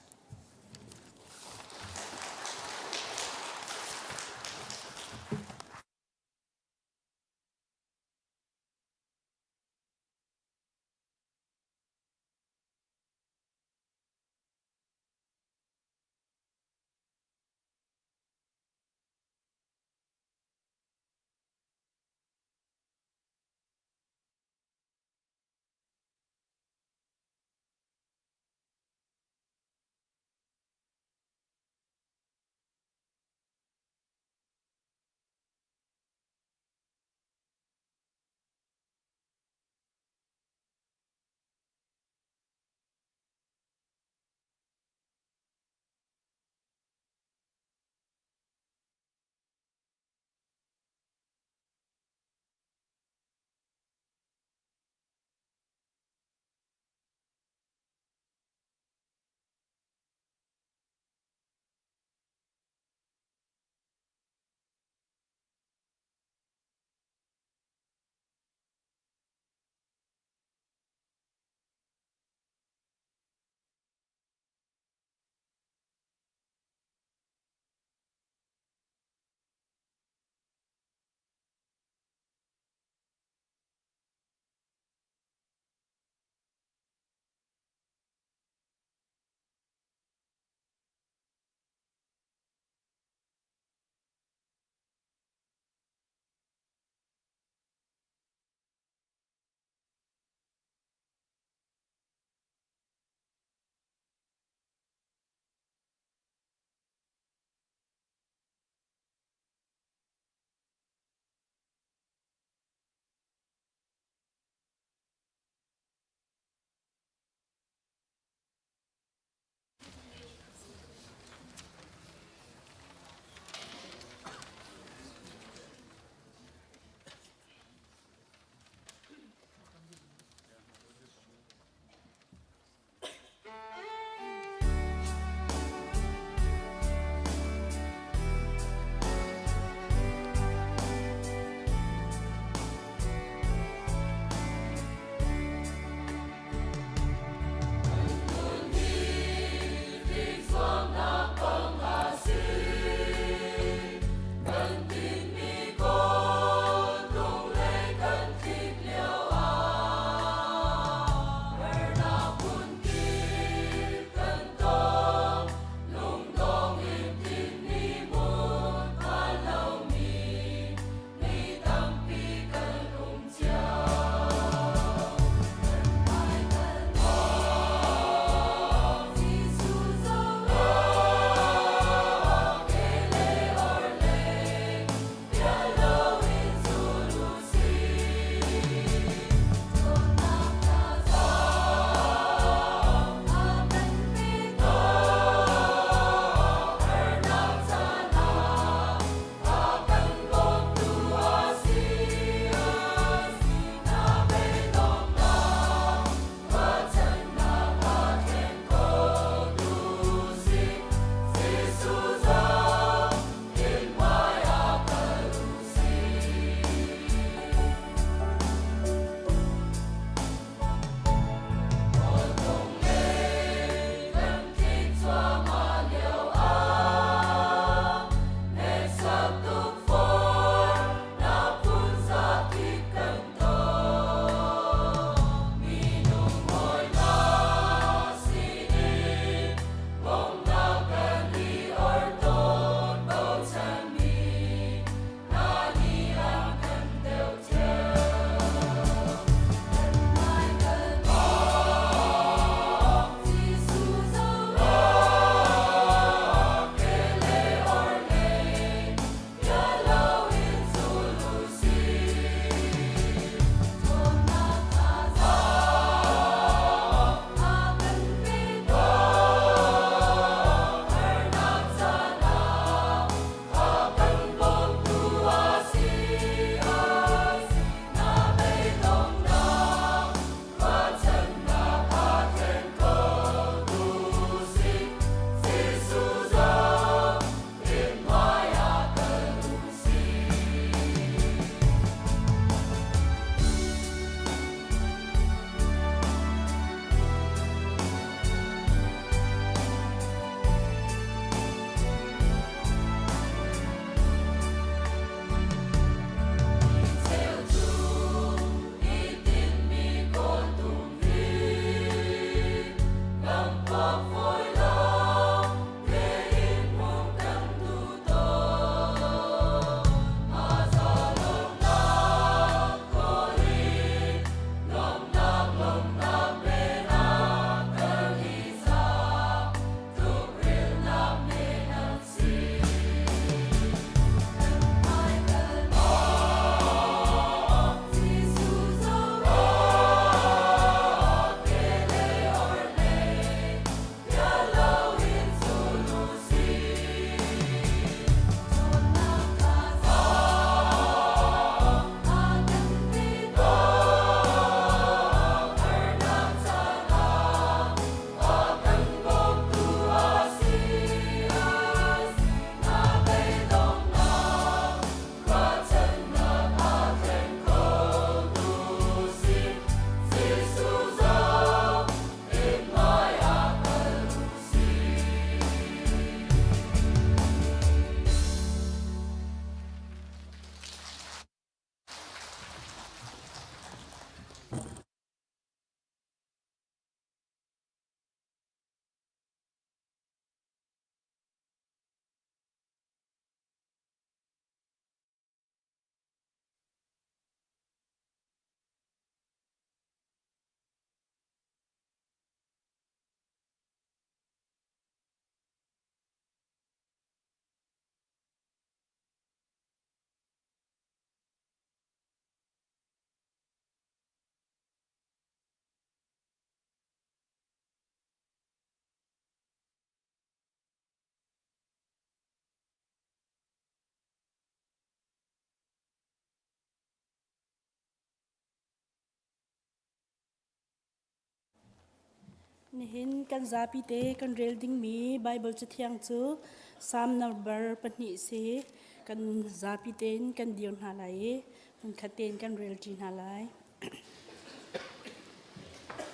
Nihin kan zapi te kan rel dingmi Bible cathiang cu Psalm number pahnih si. Kan zapi tein kan dir hna lai i hmunkhat tein kan rel ṭi hna lai.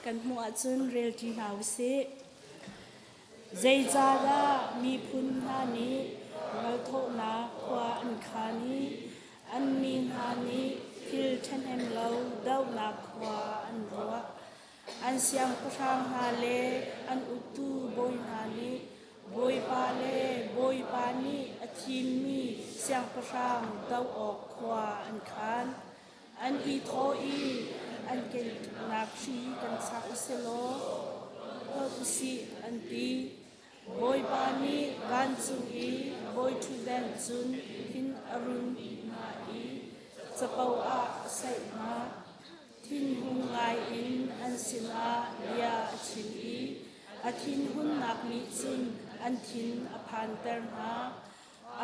Kan hmuh ahcun rel ṭi hna usih. Zeicahdah miphun hna nih ralthawhnak khua an khaan i an mi hna nih thil ṭhahnem lo dohnak khua an ruah? An siangpahrang hna le an uktu bawi hna nih Bawipa le Bawipa nih a thimmi siangpahrang doh awk khua an khaan. An i thawh i an kelnak hri kan chah u silaw hlawt u sih an ti. Bawipa nih vancung i bawiṭhutdan cun thin a run hna i capo ah a saih hna. Thinhung ngaiin an sinah bia a chim i a thinhunnak nih cun an thin a phanter hna.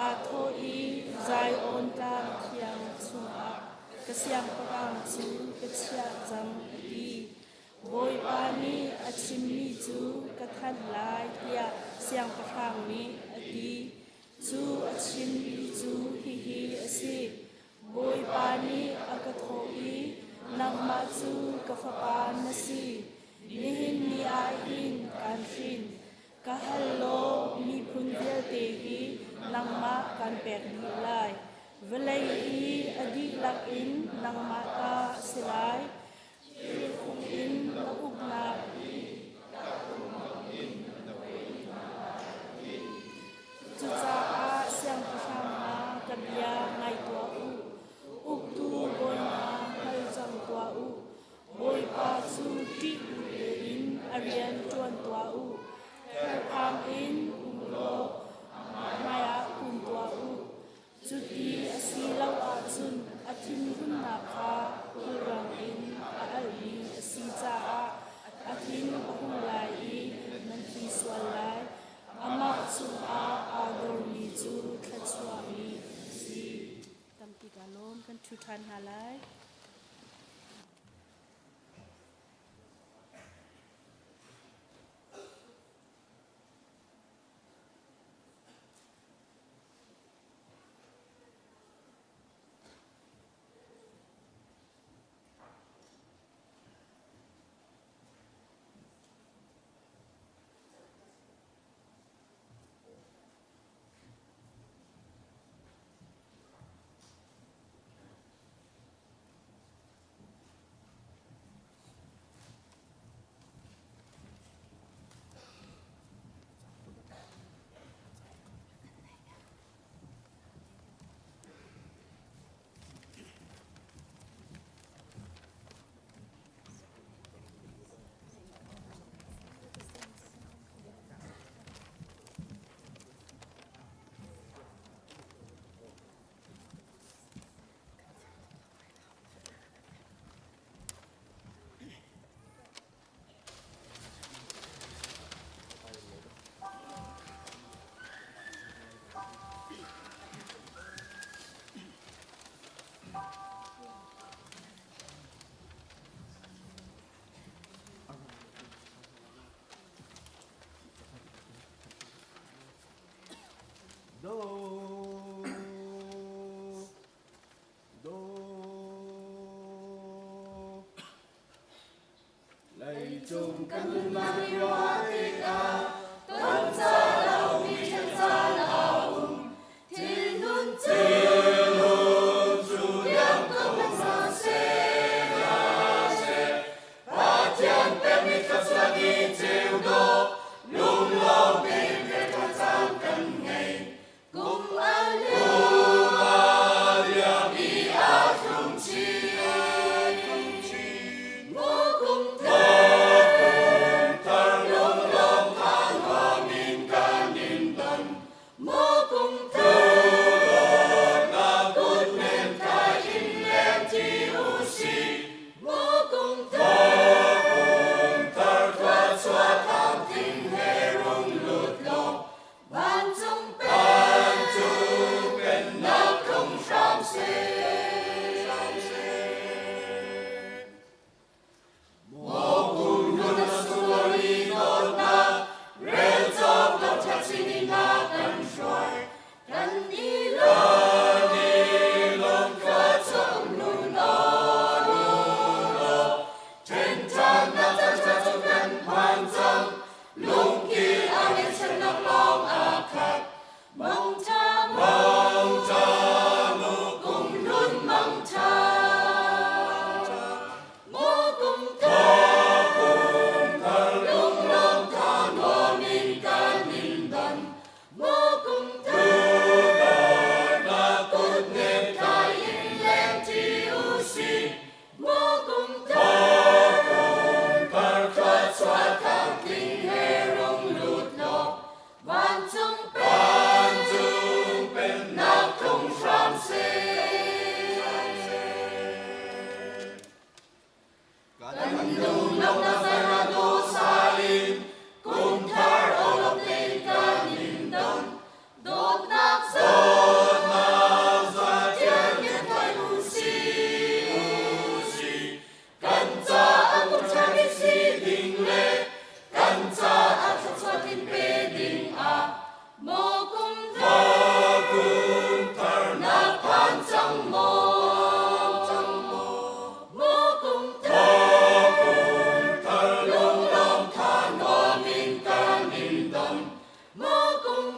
Aa thawh i Zion tlang thiang chungah ka siangpahrang cu ka chiah cang a ti. Bawipa nih a chimmi cu ka thanh lai tiah siangpahrang nih a ti. Cu a chimmi cu hihi a si. Bawipa nih a ka thawh i, Nangmah cu ka fapa na si, nihin ni ah hin kaan hrin. Ka hal law miphun vialte hi nangmah kaan pek dih lai. Vawlei i a dihlak in nangmah ta a si lai. Thilfung in na uknak Cucaah siangpahrang hna ka bia ngai tuah u. Uktu bawi hna hngal cang tuah u. Bawipa cu ṭih bu tein a rian ṭuan tuah u. Therphang in um law hmaiah kun tuah u. Cuti a si lo ahcun a thinhunnak kha khulrang in a alhmi a si caah a thin a hung lai i nan thi sual lai. Amah cungah aa dormi cu thluachuahmi an si. Tampi kaa lawm. Kan ṭhu ṭhan hna lai. Do Do Leicung kan nunnak ruah tikah ton ca lomi ṭhen caan a um. Thilnun cu liam ko hmanh seh, Pathian pekmi thluachuah ni ceu dawh, lunglawm tein rianṭuan caan kan ngei. Kum a liam i a thlum chin. Maw kum thar, lung.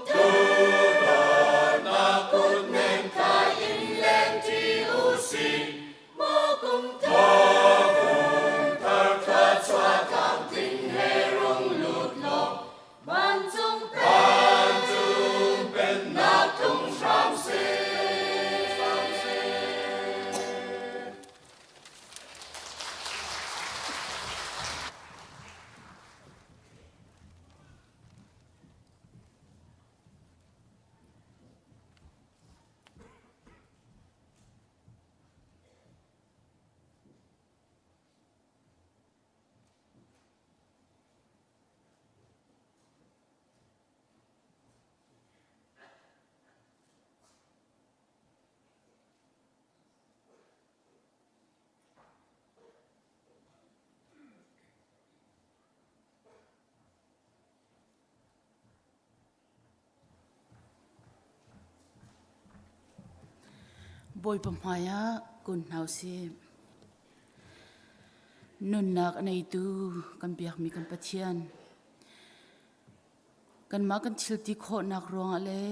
Tudornak kutnem tlai in lengṭi u sih, maw kum thar. Kum thar thluachuah tlamtling he rung lut law, vancung pennak tlung hram seh. Bawipa hmaiah kun hna usih. Nunnak a neitu kan biakmi kan Pathian. Kanmah kan thil ti khawhnak ruangah le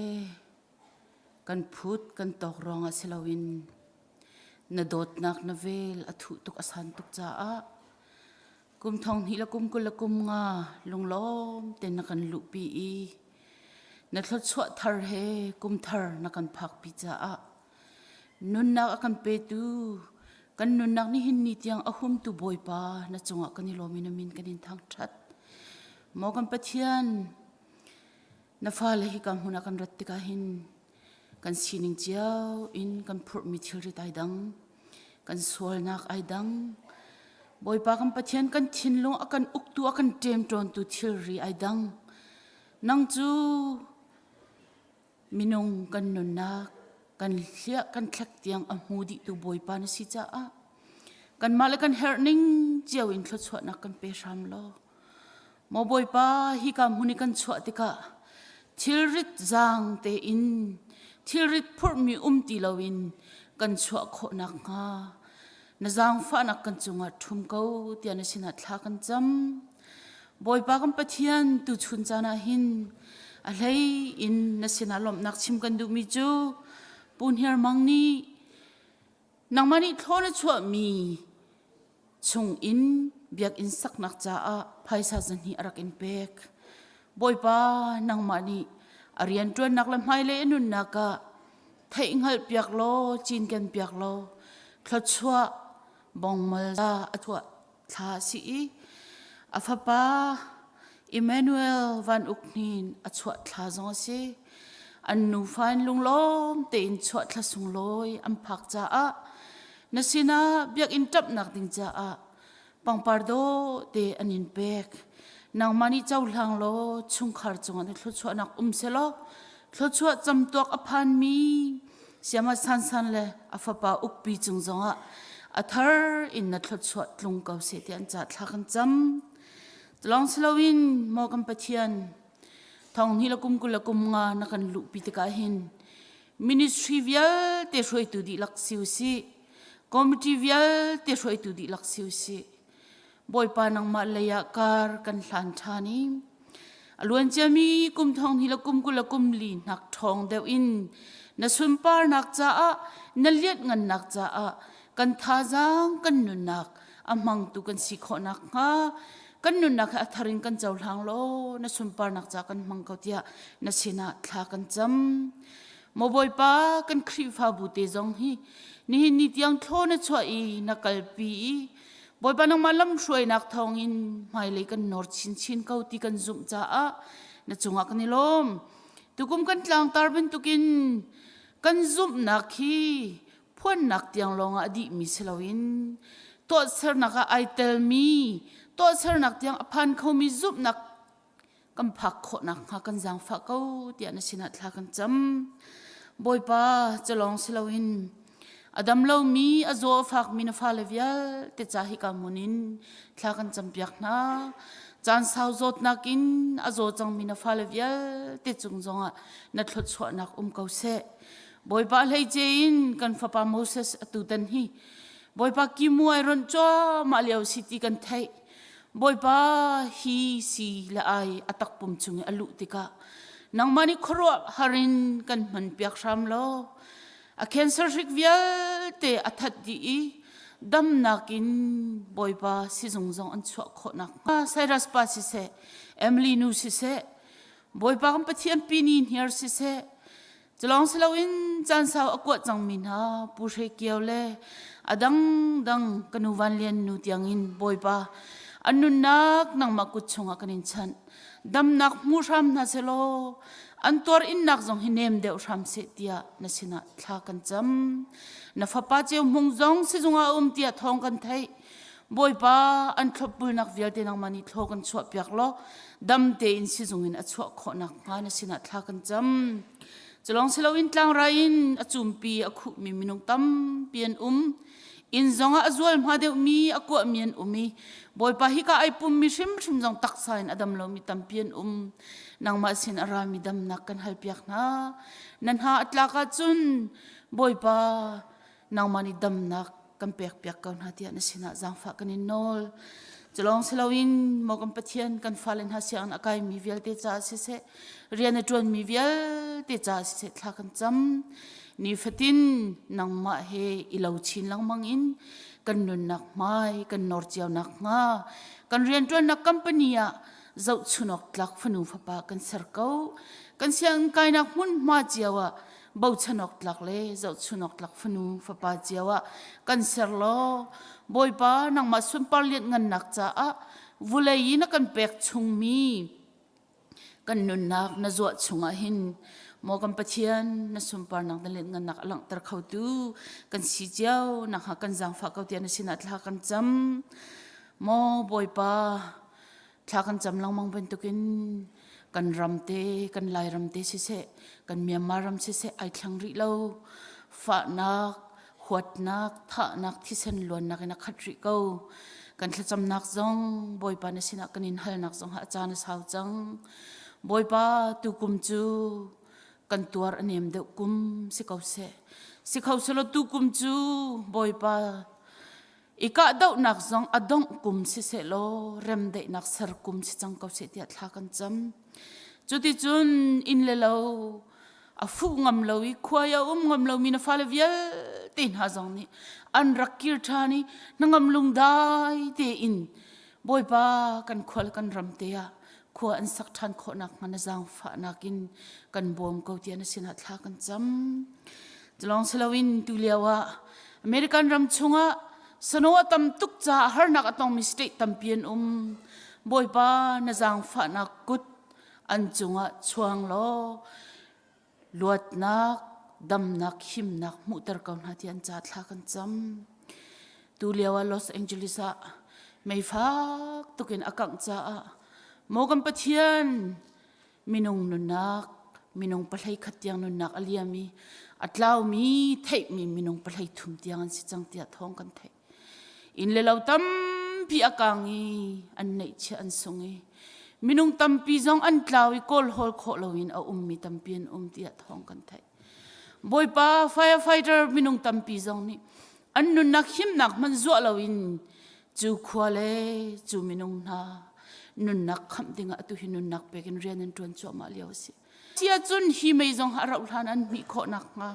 kan phut kan tawk ruangah si loin na dawtnak na vel a thuh tuk a san tuk caah Kum thong hnih le kum 20 le kum nga lunglawm tein na kan luhpi i na thluachuah thar he kum thar na kan phakpi caah nunnak a kan petu kan nunnak nihin ni tiang a humtu Bawipa na cungah kan i lawm i na min kan in thangṭhat. Maw kan Pathian, na fale hika hmun ah kan rat tikah hin kan sining cio in kan phurhmi thilrit ai dang kan sualnak ai dang Bawipa kan Pathian kan thinlung a kan uktu a kan ṭemṭawntu thilri ai dang nang cu minung kan nunnak kan hliah kan thlek tiang a hmu dihtu Bawipa na si caah kanmah le kan herh ning cio in thluachuahnak kan pe hram law Maw Bawipa, hika hmun i kan chuah tikah thilrit zaang tein thilrit phurhmi um ti loin kan chuah khawh nakhnga na zaangfahnak kan cungah ṭhum ko tiah na sinah thla kan cam. Bawipa kan Pathian, tuchun caan ah hin a hlei in na sinah lawmhnak chim kan duhmi cu Pu Hniar Mang nih nangmah nih thlaw na chuahmi chungin biakinn saknak caah phaisa zahnih a rak in pek. Bawipa nangmah nih a rianṭuannak le hmailei a nunnak ah theihhngalh piak law cinken piak law thluachuah bongmal a tuah thla a si i a fapa Emmanuel Van Uk Hnin a chuah thla zong a si. An nufa in lunglawm tein chuah thla sunglawi an phak caah Na sinah biakinn ṭamhnak ding caah pangpar dawh te an in pek. Nangmah nih cohlang law chungkhar cungah na thluachuahnak um selaw thluachuah camtuak a phanmi Siama Sansan le a fapa Ukpi cung zongah a thar in na thluachuah tlung ko seh tiah an ca thla kan cam. Lawng si loin maw kan Pathian thong hnih le kum 20 le kum nga na kan luhpi tikah hin Ministry vialte hruaitu dihlak si usih. Committee vialte hruaitu dihlak si usih. Bawipa nangmah lei ah kar kan hlan ṭhan i a luan ciami kum thong hnih le kum 20 le kum li hnak ṭhawng deuh in na sunparnak caah na lianhngannak caah kan thazaang kan nunnak a hmangtu kan si khawh nakhnga kan nunnak hi a thar in kan cohlang law na sunparnak ca kan hmang ko tiah na sinah thla kan cam. Maw Bawipa kan Khrihfabu te zong hi nihin ni tiang thlaw na chuah i na kalpi i Bawipa nangmah lamhruainak thawngin hmailei kan nawr chinchin ko ti kan zumh caah na cungah kan i lawm. Tukum kan tlangtar bantukin kan zumhnak hi phuannak tiang lawngah a dihmi si loin tuahsernak ah ai telmi tuahsernak tiang a phan khomi zumhnak kan phak khawh nakhnga kan zaangfah ko tiah na sinah thla kan cam. Bawipa culawng si loin a dam lomi a zaw a fakmi na fale vialte ca hika hmun in thla kan campiak hna. Caan sau zawtnak in a zaw cangmi na fale vialte cung zongah na thluachuahnak um ko seh. Bawipa hleice in kan fapa Moses atu tan hi Bawipa kimu ai ronh cuahmah lio si ti kan theih. Bawipa hi si le ai a takpum chung i a luh tikah. Nangmah nih khuaruah har in kan hman piak hram law a cancer hrik vialte a that dih i damnak in Bawipa sizung zong an chuah khawh nakhnga Cyrus pa siseh Emily nu siseh Bawipa kan Pathian pi ni hniar siseh Culawng si loin caan sau a kuah cangmi hna Pu Hre Kio le a dangdang ka nu Van Lian nu tiangin Bawipa an nunnak nangmah kut chungah kan in chanh. Damnak hmu hram hna selaw an tuar innak zong hi nem deuh hram seh tiah na sinah thla kan cam. Na fapa Ceu Hmung zong sizung ah a um tiah thawng kan theih. Bawipa an thlopbulnak vialte nangmah nih thlaw kan chuahpiak law dam tein sizung in a chuah khawh nakhnga na sinah thla kan cam. Culawng si loin tlangrai in a cumpi a khuhmi minung tampi an um. Inn zongah a zual hma deuhmi a kuahmi an um i Bawipa hika ai pummi hrimhrim zong taksa in a dam lomi tampi an um. Nangmah sin a rami damnak kan halpiak hna. Na hna a tlak ahcun Bawipa nangmah nih damnak kan pekpiak ko hna tiah na sinah zaangfah kan in nawl. Culawng si loin maw kan Pathian kan fale hna sianginn a kaimi vialte caah siseh rian a ṭuanmi vialte caah siseh thla kan cam. Nifatin nangmah he i lo chin lengmang in kan nunnak hmai kan nor cio nakhnga kan rianṭuannak company ah zohchunawk tlak fanu fapa kan ser ko. Kan sianginn kainak hmunhma cio ah bochan awk tlak le zohchun awk tlak fanu fapa cio ah kan ser law Bawipa nangmah sunpar lianhngannak caah vulei i na kan pek chungmi kan nunnak na zuah chungah hin maw kan Pathian na sunparnak na lianhngannak a langhter khotu kan si cio nakhnga kan zaangfah ko tiah na sinah thla kan cam maw Bawipa Thla kan cam lengmang bantukin kan ram te, kan Lairam te siseh, kan Myanmar ram siseh ai thlang rih lo. Fahnak, huatnak, thahnak, thisen luannak in a khat rih ko. Kan thlacamnak zong Bawipa na sinah kan in halnak zong a caan a sau cang. Bawipa tukum cu kan tuar a nem deuh kum si ko seh. Si kho selaw tukum cu Bawipa I kahdohnak zong a dongh kum sisehlaw remdaihnak ser kum si cang ko seh tiah thla kan cam. Cuticun inn le lo a fuh ngam lo i khuai a um ngam lomi na fale vialte hna zong nih an rak kir ṭhan i hnangam lungdai tein Bawipa kan khua le kan ram te ah khua an sak ṭhan khawh nakhnga na zaangfahnak in kan bawm ko tiah na sinah thla kan cam. Culawng si loin tu lio ah American ram chungah snow a tam tuk caah harnak a tongmi state tampi an um. Bawipa na zaangfahnak kut an cungah chuang law luatnak, damnak, himnak hmuhter ko hna ti an ca thla kan cam. Tu lio ah Los Angeles ah mei fak tukin a kangh caah maw kan Pathian minung nunnak minung pahlei khat tiang nunnak a liam i a tlaumi theihmi minung pahlei thum tiang an si cang tiah thawng kan theih. Inn le lo tampi a kang i an neihchiah an sung i minung tampi zong an tlau i kawl hawl khawh loin a ummi tampi an um tiah thawng kan theih. Bawipa firefighter minung tampi zong nih an nunnak himnak hmanh zuah loin cu khua le cu minung hna nunnak khamh dingah atu hi nunnak pek in rian an ṭuan cuahmah lio a si. Cia cun hi mei zong a rauh hlan an hmih khawh nakhnga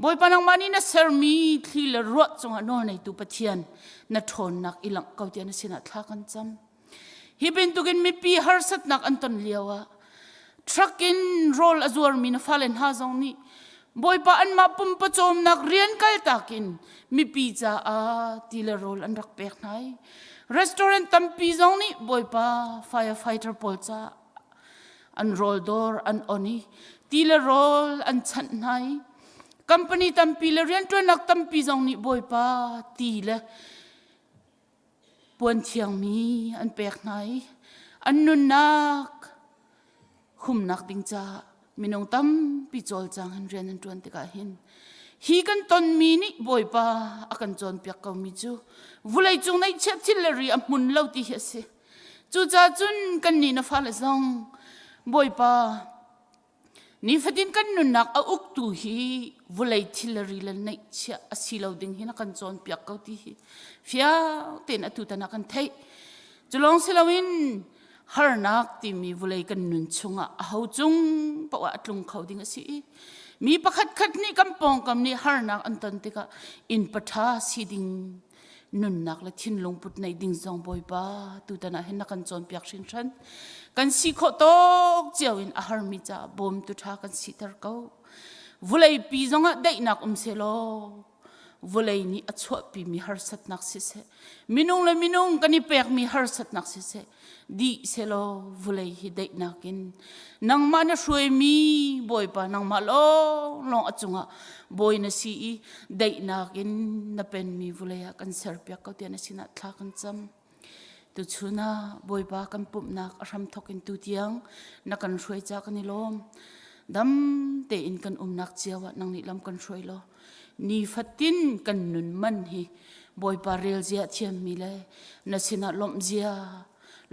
Bawipa nangmah nih na sermi thli le ruah cungah nawl neitu Pathian na ṭhawnnak i langh ko tiah na sinah thla kan cam. Hi bantukin mipi harsatnak an ton lio ah truck in rawl a zuarmi na fale hna zong nih Bawipa anmah pumpawcawmnak rian kaltak in mipi caah ti le rawl an rak pek hna i restaurant tampi zong nih Bawipa firefighter pawl caah an rawl dawr an on i ti le rawl an chanh hna i company tampi le rianṭuannak tampi zong nih Bawipa ti le puan thiangmi an pek hna i an nunnak humnak ding caah minung tampi cawlcang in rian an ṭuan tikah hin hi kan tonmi nih Bawipa a kan cawnpiak komi cu vuleicung neihchiah thil le ri a hmun lo ti hi a si. Cucaah cun kannih na fale zong Bawipa nifatin kan nunnak a uktu hi vulei thil le ri le neihchiah a si lo ding hi na kan cawnpiak ko ti hi fiang tein atu tan ah kan theih. Cu lawng si loin. Harnak timi vulei kan nun chungah a ho cung poah a tlung kho ding a si i mi pakhat khat nih kan pawngkam nih harnak an ton tikah inn paṭha si ding nunnak le thinlung put nei ding zong Bawipa tutan ah hin na kan cawnpiak hringhran. Kan si khawh tawk cio in a harmi caah bawmtu ṭha kan siter ko. Vulei pi zongah daihnak um selaw vawlei nih a chuahpimi harsatnak siseh minung le minung kan i pekmi harsatnak siseh dih selaw vawlei hi daihnak in nangmah na hruaimi bawipa nangmah lawnglawng a cungah bawi na si i daihnak in na penmi vawlei ah kan serpiak ko tiah na sinah thla kan cam Tuchun ah Bawipa kan pumhnak a hramthawk in tutiang na kan hruai ca kan i lawm. Dam tein kan umnak cio ah nang nih lam kan hruai law nifatin kan nun man hi Bawipa rel zia thiammi le na sinah lawmh zia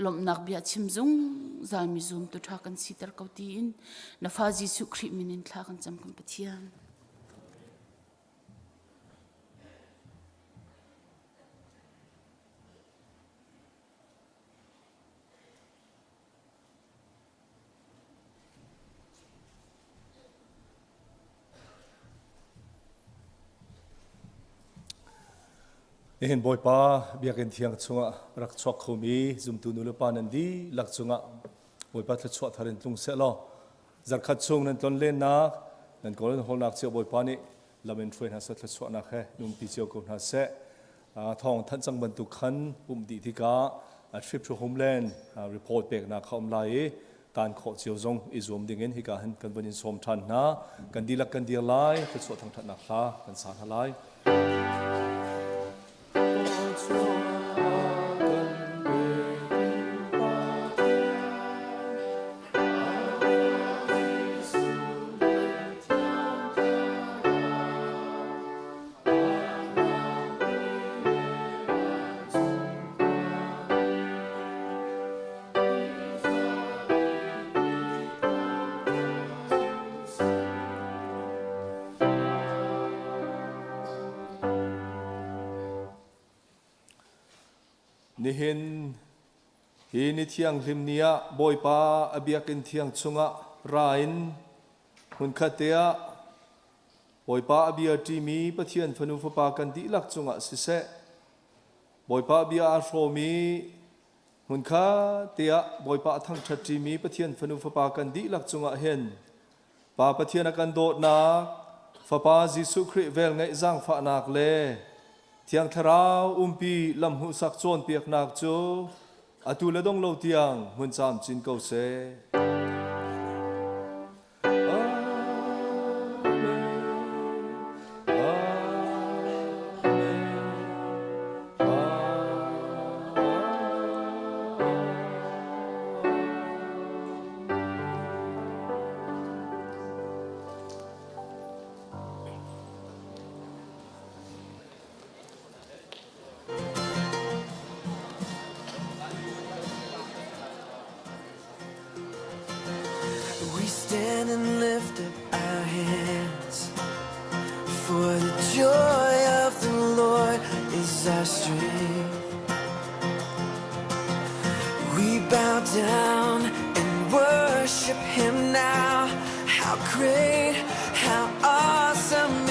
lawmhnak bia chim zungzal mi zumtu ṭha kan siter ko tiin na fa Jesuh Khrih min in thla kan cam kan Pathian. Nihin Bawipa biakinn thiang chungah rak chuak khomi zumtu nu le pa nan dihlak cungah Bawipa thluachuah thar in tlung seh law zarkhat chung nan tlon lennak nan kawl nan hawlnak cio Bawipa nih lam in hruai hna seh thluachuahnak he numpi cio ko hna seh thawng thanh cang bantuk khan pumh dih tikah trip to homeland report peknak kha um lai i taan khawh cio zong i zuam ding in hika hin kan von in sawm ṭhan hna kan dihlak kan dir lai thluachuah thangṭhatnak hla kan sa hna lai Nihin hi ni thianghlim ni ah Bawipa a biakinn thiang chungah ra in hmunkhat te ah Bawipa a bia ṭimi Pathian fanu fapa kan dihlak cungah siseh, Bawipa bia aa hrawm i hmunkhat te ah Bawipa a thangṭhat ṭimi Pathian fanu fapa kan dihlak cungah hin Pa Pathian a kan dawtnak, Fapa Jesuh Khrih velngeih zaangfahnak le Thiang Thlarau umpi lamhmuhsak cawnpiaknak cu atu le dong lo tiang hmun camcin ko seh. We stand and lift up our hands For the joy of the Lord is our strength We bow down and worship him now How great, how awesome.